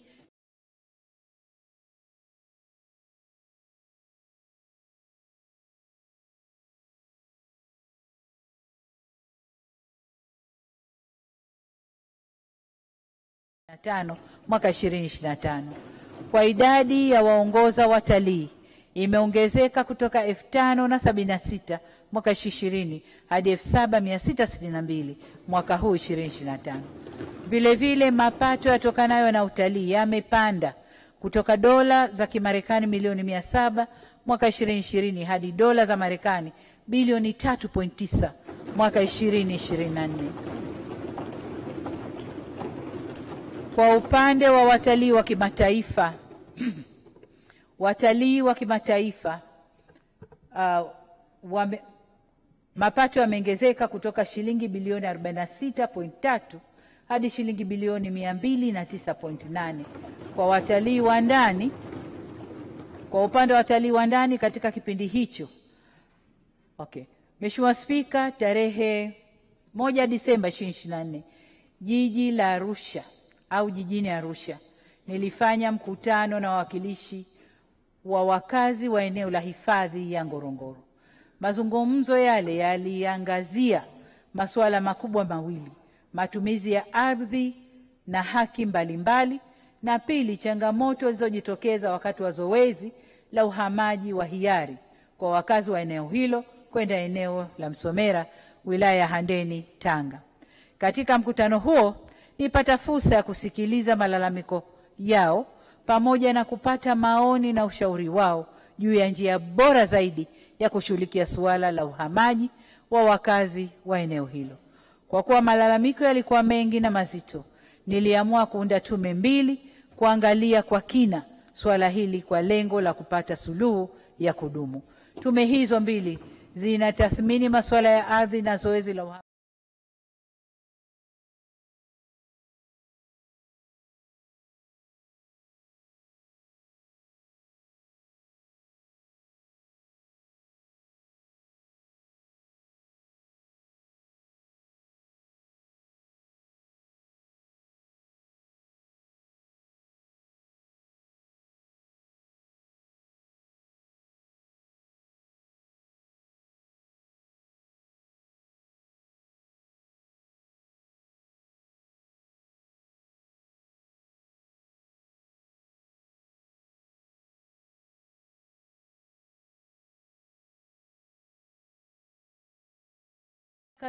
mwaka 2025. Kwa idadi ya waongoza watalii imeongezeka kutoka 5,076 mwaka 2020 hadi 7,662 mwaka huu 2025. Vile vile mapato yatokanayo na utalii yamepanda kutoka dola za Kimarekani milioni 700 mwaka 2020 hadi dola za Marekani bilioni 3.9 mwaka 2024. Kwa upande wa watalii wa kimataifa, watalii wa kimataifa mapato yameongezeka kutoka shilingi bilioni 46.3 hadi shilingi bilioni 209.8 kwa watalii wa ndani. Kwa upande wa watalii wa ndani katika kipindi hicho. Okay. Mheshimiwa Spika, tarehe 1 Disemba 2024 jiji la Arusha au jijini Arusha nilifanya mkutano na wawakilishi wa wakazi wa eneo la hifadhi ya Ngorongoro. Mazungumzo yale yaliangazia masuala makubwa mawili: matumizi ya ardhi na haki mbalimbali, na pili, changamoto zilizojitokeza wakati wa zoezi la uhamaji wa hiari kwa wakazi wa eneo hilo kwenda eneo la Msomera, wilaya ya Handeni, Tanga. Katika mkutano huo nilipata fursa ya kusikiliza malalamiko yao pamoja na kupata maoni na ushauri wao juu ya njia bora zaidi ya kushughulikia suala la uhamaji wa wakazi wa eneo hilo. Kwa kuwa malalamiko yalikuwa mengi na mazito, niliamua kuunda tume mbili kuangalia kwa kina suala hili kwa lengo la kupata suluhu ya kudumu. Tume hizo mbili zinatathmini masuala ya ardhi na zoezi la uhamaji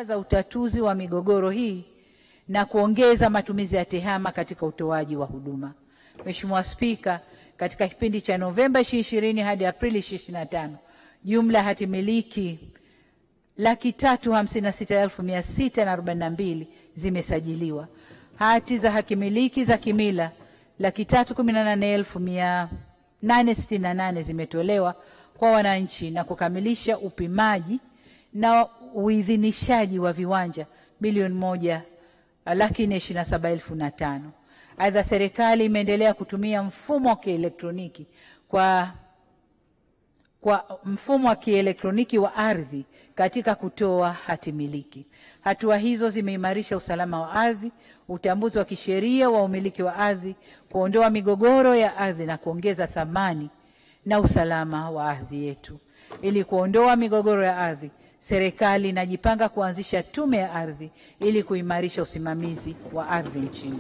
za utatuzi wa migogoro hii na kuongeza matumizi ya tehama katika utoaji wa huduma. Mheshimiwa Spika, katika kipindi cha Novemba 2020 hadi Aprili 2025, jumla hati miliki 356,642 zimesajiliwa. Hati za hakimiliki za kimila 318,868 zimetolewa kwa wananchi na kukamilisha upimaji na uidhinishaji wa viwanja 1,427,005. Aidha, serikali imeendelea kutumia mfumo wa kielektroniki kwa mfumo wa kielektroniki wa ardhi katika kutoa hati miliki. Hatua hizo zimeimarisha usalama wa ardhi, utambuzi wa kisheria wa umiliki wa ardhi, kuondoa migogoro ya ardhi na kuongeza thamani na usalama wa ardhi yetu. Ili kuondoa migogoro ya ardhi, serikali inajipanga kuanzisha tume ya ardhi ili kuimarisha usimamizi wa ardhi nchini.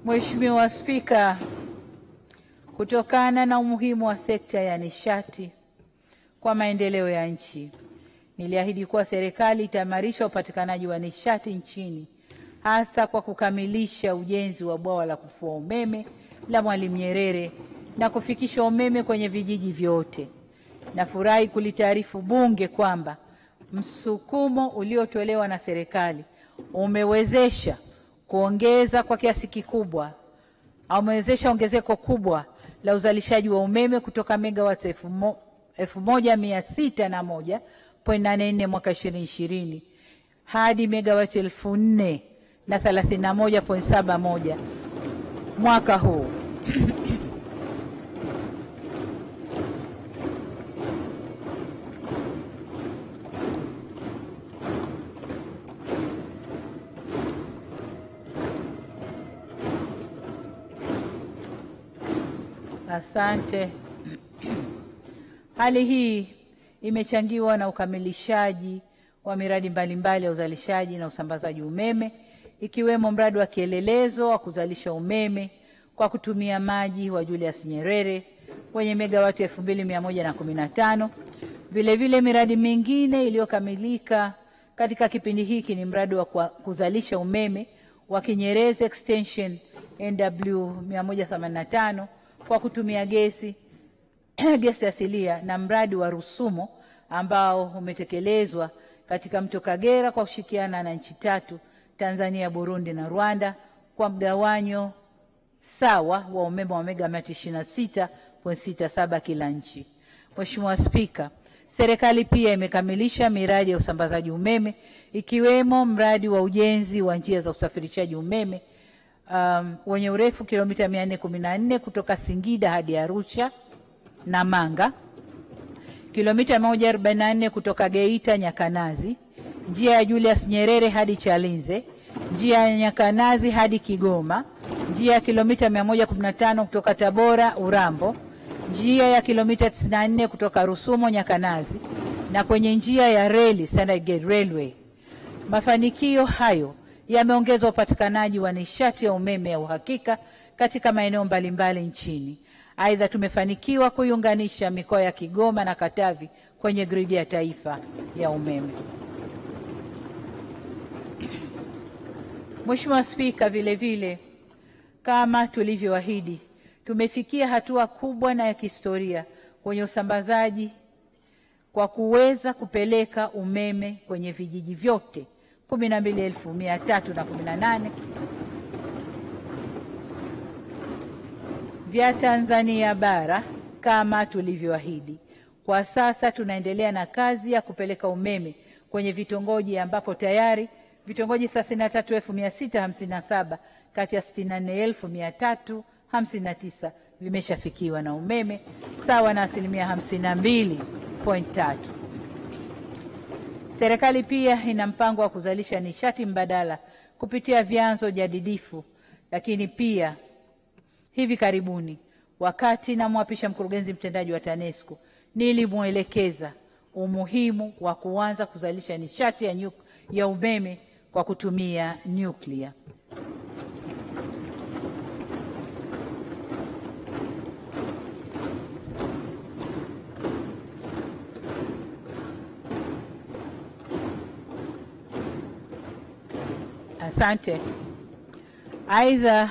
Mheshimiwa Spika, kutokana na umuhimu wa sekta ya nishati kwa maendeleo ya nchi, niliahidi kuwa serikali itaimarisha upatikanaji wa nishati nchini, hasa kwa kukamilisha ujenzi wa bwawa la kufua umeme la Mwalimu Nyerere na kufikisha umeme kwenye vijiji vyote. Nafurahi kulitaarifu Bunge kwamba msukumo uliotolewa na serikali umewezesha kuongeza kwa kiasi kikubwa au umewezesha ongezeko kubwa la uzalishaji wa umeme kutoka megawatts 1601.84 mwaka 2020 hadi megawatts 4031.71 mwaka huu. Asante. Hali hii imechangiwa na ukamilishaji wa miradi mbalimbali ya uzalishaji na usambazaji umeme, ikiwemo mradi wa kielelezo wa kuzalisha umeme kwa kutumia maji wa Julius Nyerere wenye megawati 2115. Vile vile miradi mingine iliyokamilika katika kipindi hiki ni mradi wa kuzalisha umeme wa Kinyerezi Extension NW 185 kwa kutumia gesi asilia na mradi wa Rusumo ambao umetekelezwa katika mto Kagera kwa kushirikiana na nchi tatu, Tanzania, Burundi na Rwanda, kwa mgawanyo sawa wa umeme wa megawati 26.67 kila nchi. Mheshimiwa Spika, serikali pia imekamilisha miradi ya usambazaji umeme ikiwemo mradi wa ujenzi wa njia za usafirishaji umeme wenye urefu kilomita 414 kutoka Singida hadi Arusha na Manga, kilomita 144 kutoka Geita Nyakanazi, njia ya Julius Nyerere hadi Chalinze, njia ya Nyakanazi hadi Kigoma, njia ya kilomita 115 kutoka Tabora Urambo, njia ya kilomita 94 kutoka Rusumo Nyakanazi na kwenye njia ya reli Standard Gauge Railway. Mafanikio hayo yameongeza upatikanaji wa nishati ya umeme ya uhakika katika maeneo mbalimbali nchini. Aidha, tumefanikiwa kuiunganisha mikoa ya Kigoma na Katavi kwenye gridi ya taifa ya umeme. Mheshimiwa Spika, vile vile kama tulivyoahidi, tumefikia hatua kubwa na ya kihistoria kwenye usambazaji kwa kuweza kupeleka umeme kwenye vijiji vyote 12,318 vya Tanzania bara kama tulivyoahidi. Kwa sasa tunaendelea na kazi ya kupeleka umeme kwenye vitongoji ambapo tayari vitongoji 33,657 kati ya 64,359 vimeshafikiwa na umeme sawa na 52.3%. Serikali pia ina mpango wa kuzalisha nishati mbadala kupitia vyanzo jadidifu, lakini pia hivi karibuni wakati namwapisha mkurugenzi mtendaji wa TANESCO nilimuelekeza umuhimu wa kuanza kuzalisha nishati ya umeme kwa kutumia nyuklia. Asante. Aidha,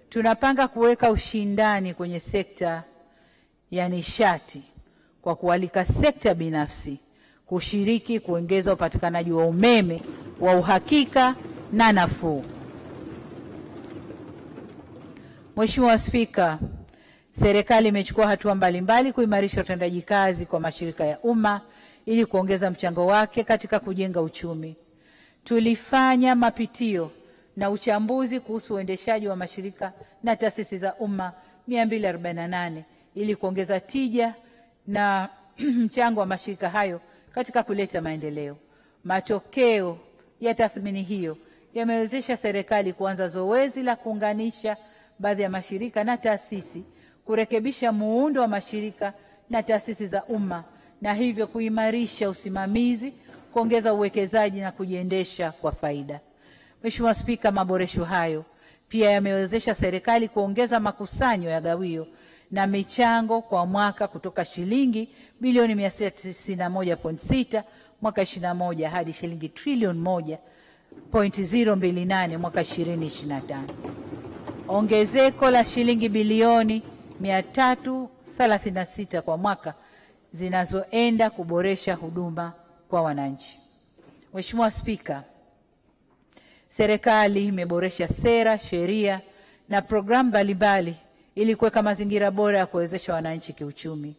tunapanga kuweka ushindani kwenye sekta ya nishati kwa kualika sekta binafsi kushiriki kuongeza upatikanaji wa umeme wa uhakika na nafuu. Mheshimiwa Spika, serikali imechukua hatua mbalimbali kuimarisha utendaji kazi kwa mashirika ya umma ili kuongeza mchango wake katika kujenga uchumi. Tulifanya mapitio na uchambuzi kuhusu uendeshaji wa mashirika na taasisi za umma 248 ili kuongeza tija na mchango wa mashirika hayo katika kuleta maendeleo. Matokeo ya tathmini hiyo yamewezesha serikali kuanza zoezi la kuunganisha baadhi ya mashirika na taasisi, kurekebisha muundo wa mashirika na taasisi za umma na hivyo kuimarisha usimamizi, kuongeza uwekezaji na kujiendesha kwa faida. Mheshimiwa Spika, maboresho hayo pia yamewezesha serikali kuongeza makusanyo ya gawio na michango kwa mwaka kutoka shilingi bilioni 691.6 mwaka 21 hadi shilingi trilioni 1.028 mwaka 2025. Ongezeko la shilingi bilioni 336 kwa mwaka zinazoenda kuboresha huduma kwa wananchi. Mheshimiwa Spika, serikali imeboresha sera, sheria na programu mbalimbali ili kuweka mazingira bora ya kuwezesha wananchi kiuchumi.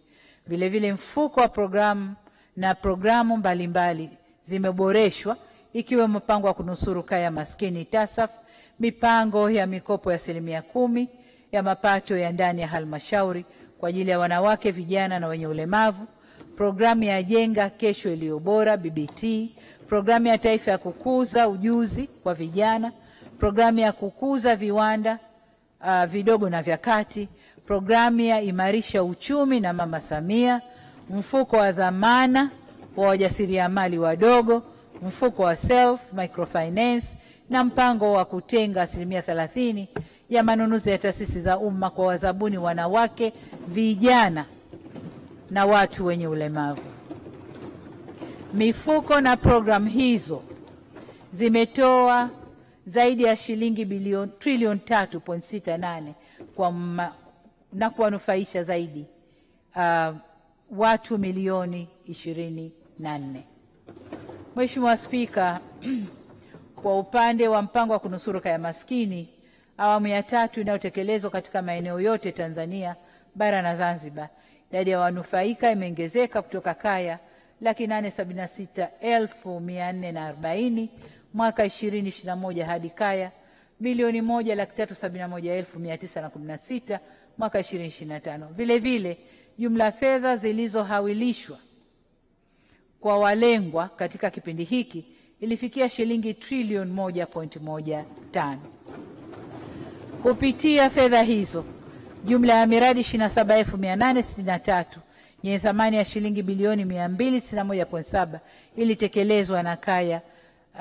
Vile vile mfuko wa programu na programu mbalimbali zimeboreshwa, ikiwemo mpango wa kunusuru kaya maskini TASAF, mipango ya mikopo ya 10% ya mapato ya ndani ya halmashauri kwa ajili ya wanawake, vijana na wenye ulemavu, programu ya Jenga Kesho Iliyo Bora BBT, programu ya taifa ya kukuza ujuzi kwa vijana, programu ya kukuza viwanda vidogo na vya kati, programu ya Imarisha Uchumi na Mama Samia, mfuko wa dhamana wa wajasiriamali wadogo, mfuko wa self microfinance na mpango wa kutenga 30% ya manunuzi ya taasisi za umma kwa wazabuni wanawake, vijana na watu wenye ulemavu. Mifuko na programu hizo zimetoa zaidi ya shilingi trilioni 3.68 kwa na kuwanufaisha zaidi watu milioni 24. Mheshimiwa Spika, kwa upande wa mpango wa kunusuru kaya maskini awamu ya 3 inayotekelezwa katika maeneo yote Tanzania bara na Zanzibar, idadi ya wanufaika imeongezeka kutoka kaya 876,440 mwaka 2021 hadi kaya 1,371,916 mwaka 2025. Vile vile jumla fedha zilizohawilishwa kwa walengwa katika kipindi hiki ilifikia shilingi trilioni 1.15. Kupitia fedha hizo, jumla ya miradi 27,863 yenye thamani ya shilingi bilioni 291.7 ilitekelezwa na kaya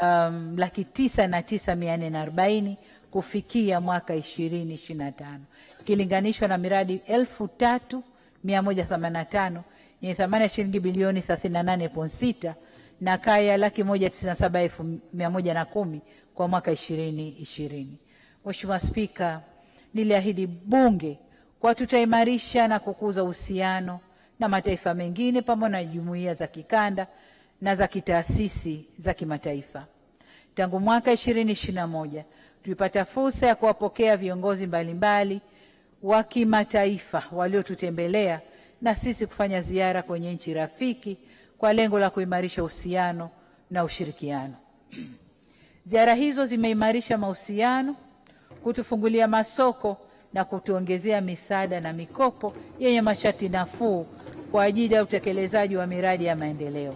909,440 kufikia mwaka 2025, ikilinganishwa na miradi 3,185 yenye thamani ya shilingi bilioni 38.6 na kaya 197,110 kwa mwaka 2020. Mheshimiwa Spika, niliahidi Bunge kwa tutaimarisha na kukuza uhusiano na mataifa mengine pamoja na jumuiya za kikanda na za kitaasisi za kimataifa. Tangu mwaka 2021 tulipata fursa ya kuwapokea viongozi mbalimbali wa kimataifa waliotutembelea na sisi kufanya ziara kwenye nchi rafiki kwa lengo la kuimarisha uhusiano na ushirikiano. Ziara hizo zimeimarisha mahusiano, kutufungulia masoko na kutuongezea misaada na mikopo yenye masharti nafuu kwa ajili ya utekelezaji wa miradi ya maendeleo.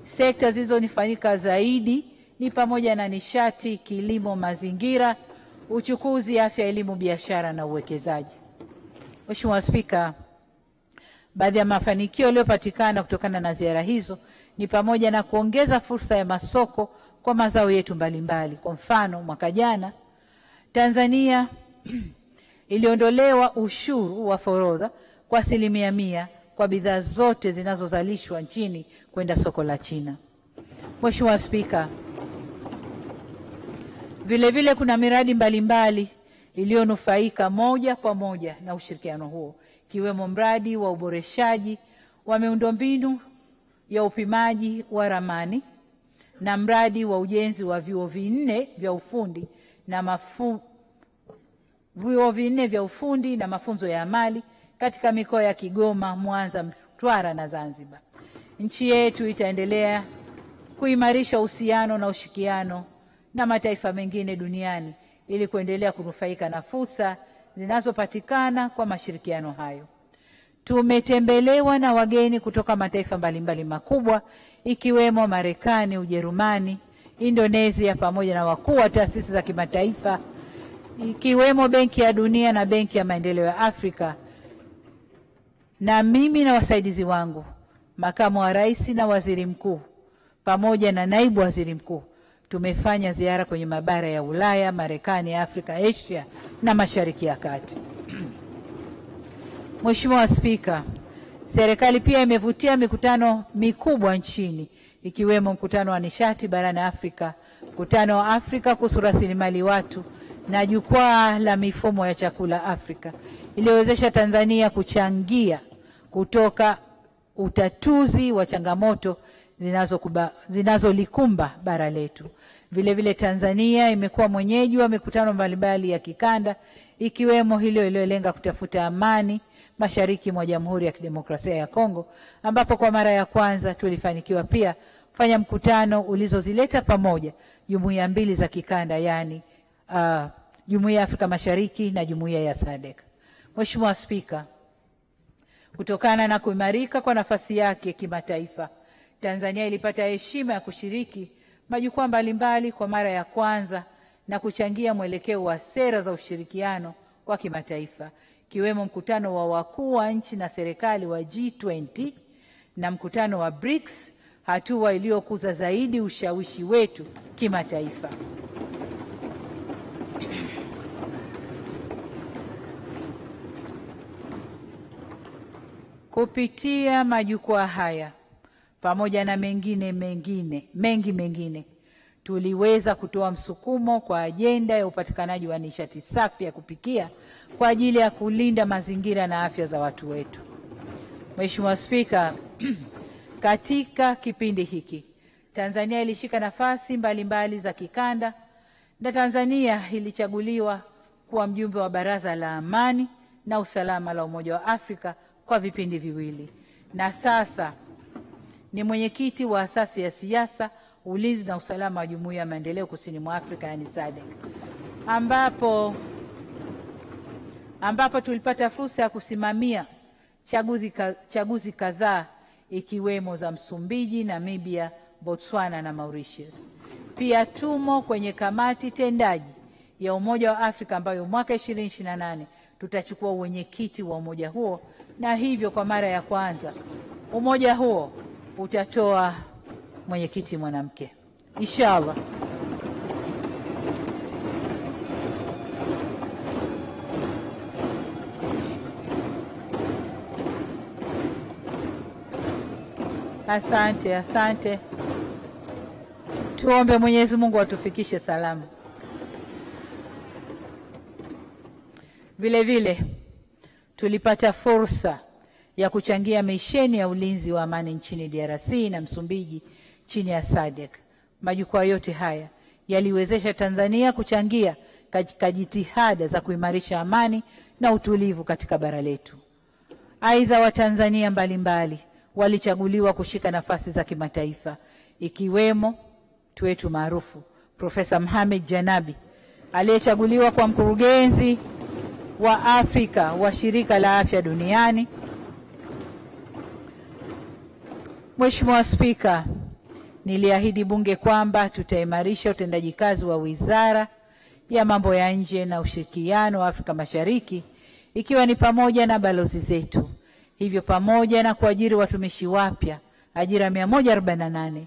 Sekta zilizonifanyika zaidi ni pamoja na nishati, kilimo, mazingira, uchukuzi, afya, elimu, biashara na uwekezaji. Mheshimiwa Spika, baadhi ya mafanikio yaliyopatikana kutokana na ziara hizo ni pamoja na kuongeza fursa ya masoko kwa mazao yetu mbalimbali. Kwa mfano, mwaka jana Tanzania iliondolewa ushuru wa forodha kwa 100% kwa bidhaa zote zinazozalishwa nchini kwenda soko la China. Mheshimiwa Spika, vile vile kuna miradi mbalimbali iliyonufaika moja kwa moja na ushirikiano huo, kiwemo mradi wa uboreshaji wa miundombinu ya upimaji wa ramani na mradi wa ujenzi wa vyuo 4 vya ufundi na vyuo 4 vya ufundi na mafunzo ya amali katika mikoa ya Kigoma, Mwanza, Mtwara na Zanzibar. Nchi yetu itaendelea kuimarisha uhusiano na ushirikiano na mataifa mengine duniani ili kuendelea kunufaika na fursa zinazopatikana kwa mashirikiano hayo. Tumetembelewa na wageni kutoka mataifa mbalimbali makubwa ikiwemo Marekani, Ujerumani, Indonesia pamoja na wakuu wa taasisi za kimataifa ikiwemo Benki ya Dunia na Benki ya Maendeleo ya Afrika. Na mimi na wasaidizi wangu, makamu wa rais na waziri mkuu pamoja na naibu waziri mkuu, tumefanya ziara kwenye mabara ya Ulaya, Marekani, Afrika, Asia na Mashariki ya Kati. Mheshimiwa Spika, serikali pia imevutia mikutano mikubwa nchini ikiwemo mkutano wa nishati barani Afrika, mkutano wa Afrika kuhusu rasilimali watu na jukwaa la mifumo ya chakula Afrika, iliyowezesha Tanzania kuchangia kutoka utatuzi wa changamoto zinazolikumba bara letu. Vile vile Tanzania imekuwa mwenyeji wa mikutano mbalimbali ya kikanda ikiwemo hilo iliyolenga kutafuta amani mashariki mwa Jamhuri ya Kidemokrasia ya Kongo, ambapo kwa mara ya kwanza tulifanikiwa pia kufanya mkutano ulizozileta pamoja jumuiya mbili za kikanda, yani Jumuiya ya Afrika Mashariki na Jumuiya ya SADC. Mheshimiwa Spika, kutokana na kuimarika kwa nafasi yake kimataifa, Tanzania ilipata heshima ya kushiriki majukwaa mbalimbali kwa mara ya kwanza na kuchangia mwelekeo wa sera za ushirikiano wa kimataifa, kiwemo mkutano wa wakuu wa nchi na serikali wa G20 na mkutano wa BRICS, hatua iliyokuza zaidi ushawishi wetu kimataifa. Kupitia majukwaa haya pamoja na mengine tuliweza kutoa msukumo kwa ajenda ya upatikanaji wa nishati safi ya kupikia kwa ajili ya kulinda mazingira na afya za watu wetu. Mheshimiwa Spika, katika kipindi hiki Tanzania ilishika nafasi mbalimbali za kikanda na Tanzania ilichaguliwa kuwa mjumbe wa Baraza la Amani na Usalama la Umoja wa Afrika kwa vipindi viwili, na sasa ni mwenyekiti wa asasi ya siasa, ulinzi na usalama wa Jumuiya ya Maendeleo Kusini mwa Afrika, yani SADC, ambapo tulipata fursa ya kusimamia chaguzi kadhaa ikiwemo za Msumbiji, Namibia, Botswana na Mauritius. Pia tumo kwenye kamati tendaji ya Umoja wa Afrika ambayo mwaka 2028 tutachukua uwenyekiti wa umoja huo, na hivyo kwa mara ya kwanza umoja huo utatoa mwenyekiti mwanamke, inshallah. Asante, asante. Tuombe Mwenyezi Mungu atufikishe salama. Vile vile tulipata fursa ya kuchangia misheni ya ulinzi wa amani nchini DRC na Msumbiji chini ya SADC. Majukwaa yote haya yaliwezesha Tanzania kuchangia katika jitihada za kuimarisha amani na utulivu katika bara letu. Aidha, Watanzania mbalimbali walichaguliwa kushika nafasi za kimataifa, ikiwemo mtu wetu maarufu Profesa Mohamed Janabi aliyechaguliwa kwa mkurugenzi wa Afrika wa Shirika la Afya Duniani. Mheshimiwa Spika, niliahidi Bunge kwamba tutaimarisha utendaji kazi wa Wizara ya Mambo ya Nje na Ushirikiano wa Afrika Mashariki, ikiwa ni pamoja na balozi zetu. Hivyo pamoja na kuajiri watumishi wapya ajira 148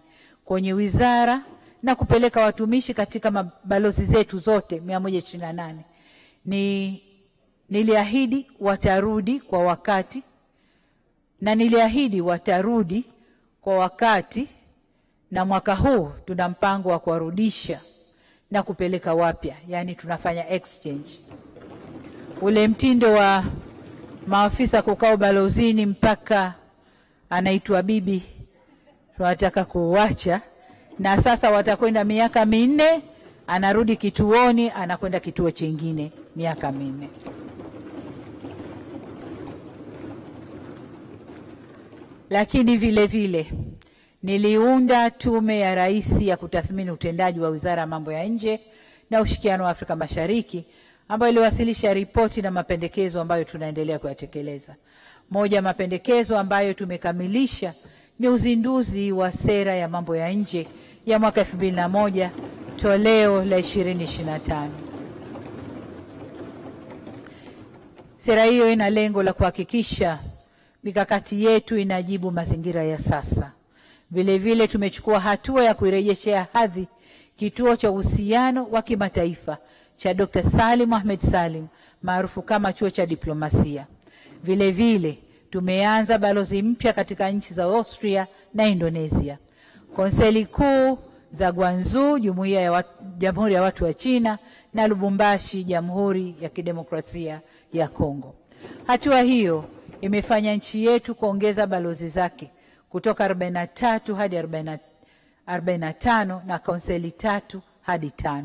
kwenye wizara na kupeleka watumishi katika balozi zetu zote 128, niliahidi watarudi kwa wakati, na niliahidi watarudi kwa wakati, na mwaka huu tuna mpango wa kuwarudisha na kupeleka wapya, yani tunafanya exchange. Ule mtindo wa maafisa kukaa ubalozini mpaka anaitwa bibi tunataka kuuacha, na sasa watakwenda miaka 4, anarudi kituoni, anakwenda kituo chingine miaka 4. Lakini vile vile niliunda tume ya rais ya kutathmini utendaji wa Wizara ya Mambo ya Nje na Ushirikiano wa Afrika Mashariki, ambayo iliwasilisha ripoti na mapendekezo ambayo tunaendelea kuyatekeleza. Moja ya mapendekezo ambayo tumekamilisha ni uzinduzi wa sera ya mambo ya nje ya mwaka 2001 toleo la 2025. Sera hiyo ina lengo la kuhakikisha mikakati yetu inajibu mazingira ya sasa. Vile vile tumechukua hatua ya kuirejeshea hadhi kituo cha uhusiano wa kimataifa cha Dr. Salim Ahmed Salim, maarufu kama chuo cha diplomasia. Vile vile tumeanza balozi mpya katika nchi za Austria na Indonesia. Konseli kuu za Guangzhou, Jamhuri ya Watu wa China, na Lubumbashi, Jamhuri ya Kidemokrasia ya Kongo. Hatua hiyo imefanya nchi yetu kuongeza balozi zake kutoka 43 hadi 45 na konseli 3 hadi 5.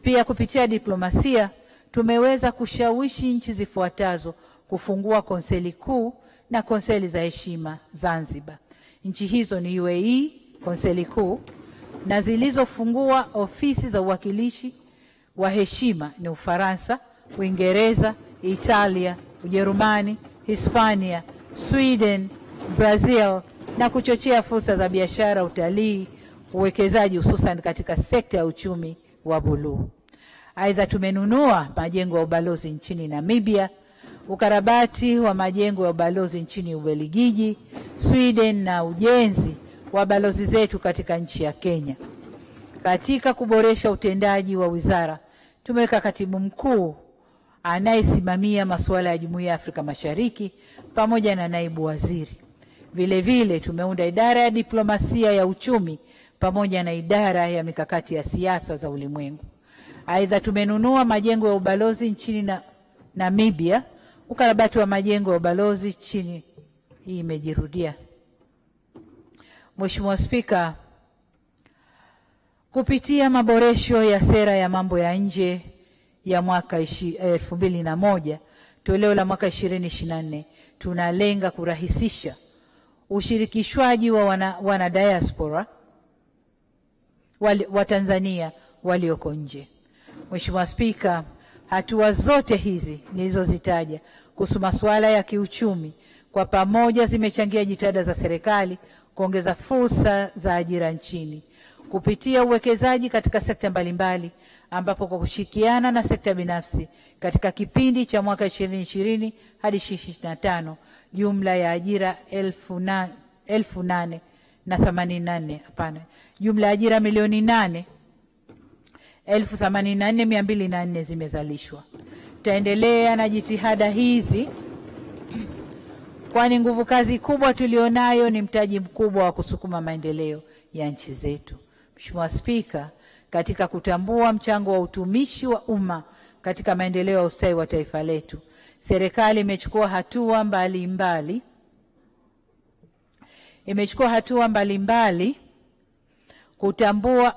Pia kupitia diplomasia tumeweza kushawishi nchi zifuatazo kufungua konseli kuu na konseli za heshima Zanzibar. Nchi hizo ni UAE, konseli kuu, na zilizofungua ofisi za uwakilishi wa heshima ni Ufaransa, Uingereza, Italia, Ujerumani, Hispania, Sweden, Brazil, na kuchochea fursa za biashara, utalii, uwekezaji hususan katika sekta ya uchumi wa buluu. Aidha, tumenunua majengo ya ubalozi nchini Namibia, ukarabati wa majengo ya ubalozi nchini Ubelgiji, Sweden na ujenzi wa balozi zetu katika nchi ya Kenya. Katika kuboresha utendaji wa wizara, tumeweka katibu mkuu anayesimamia masuala ya Jumuiya ya Afrika Mashariki pamoja na naibu waziri. Vile vile tumeunda idara ya diplomasia ya uchumi pamoja na idara ya mikakati ya siasa za ulimwengu. Aidha, tumenunua majengo ya ubalozi nchini Namibia, ukarabati wa majengo ya ubalozi chini, hii imejirudia. Mheshimiwa Spika, kupitia maboresho ya sera ya mambo ya nje ya mwaka 2001, toleo la mwaka 2024, tunalenga kurahisisha ushirikishwaji wa wana diaspora wa Tanzania walioko nje. Mheshimiwa Spika, hatua zote hizi nilizozitaja kuhusu masuala ya kiuchumi kwa pamoja zimechangia jitihada za serikali kuongeza fursa za ajira nchini kupitia uwekezaji katika sekta mbalimbali, ambapo kwa kushirikiana na sekta binafsi katika kipindi cha mwaka 2020 hadi 2025 jumla ya ajira 8,084, hapana, jumla ya ajira 8,084,204 zimezalishwa. Tutaendelea na jitihada hizi kwani nguvu kazi kubwa tulionayo ni mtaji mkubwa wa kusukuma maendeleo ya nchi zetu. Mheshimiwa Spika, katika kutambua mchango wa utumishi wa umma katika maendeleo ya ustawi wa taifa letu, serikali imechukua hatua mbalimbali kutambua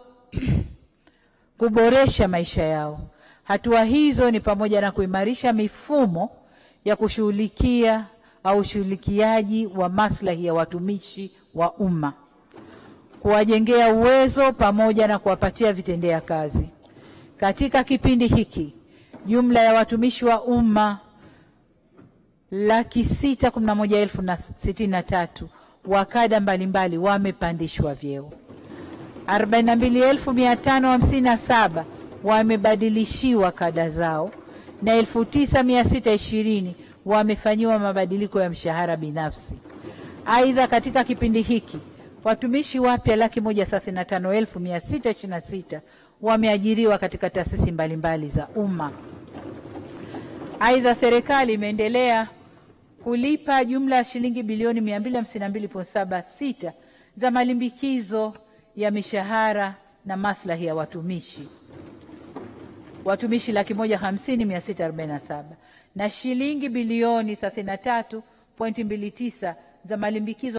kuboresha maisha yao. Hatua hizo ni pamoja na kuimarisha mifumo ya kushughulikia au ushughulikiaji wa maslahi ya watumishi wa umma, kuwajengea uwezo pamoja na kuwapatia vitendea kazi. Katika kipindi hiki jumla ya watumishi wa umma 611,063 wa kada mbalimbali wamepandishwa vyeo, 42,557 wamebadilishiwa kada zao na 9,620 wamefanyiwa mabadiliko ya mshahara binafsi. Aidha, katika kipindi hiki watumishi wapya 135,626 wameajiriwa katika taasisi mbalimbali za umma. Aidha, serikali imeendelea kulipa jumla ya shilingi bilioni 252.76 za malimbikizo ya mishahara na maslahi ya watumishi 150,647 na shilingi bilioni 33.29 za malimbikizo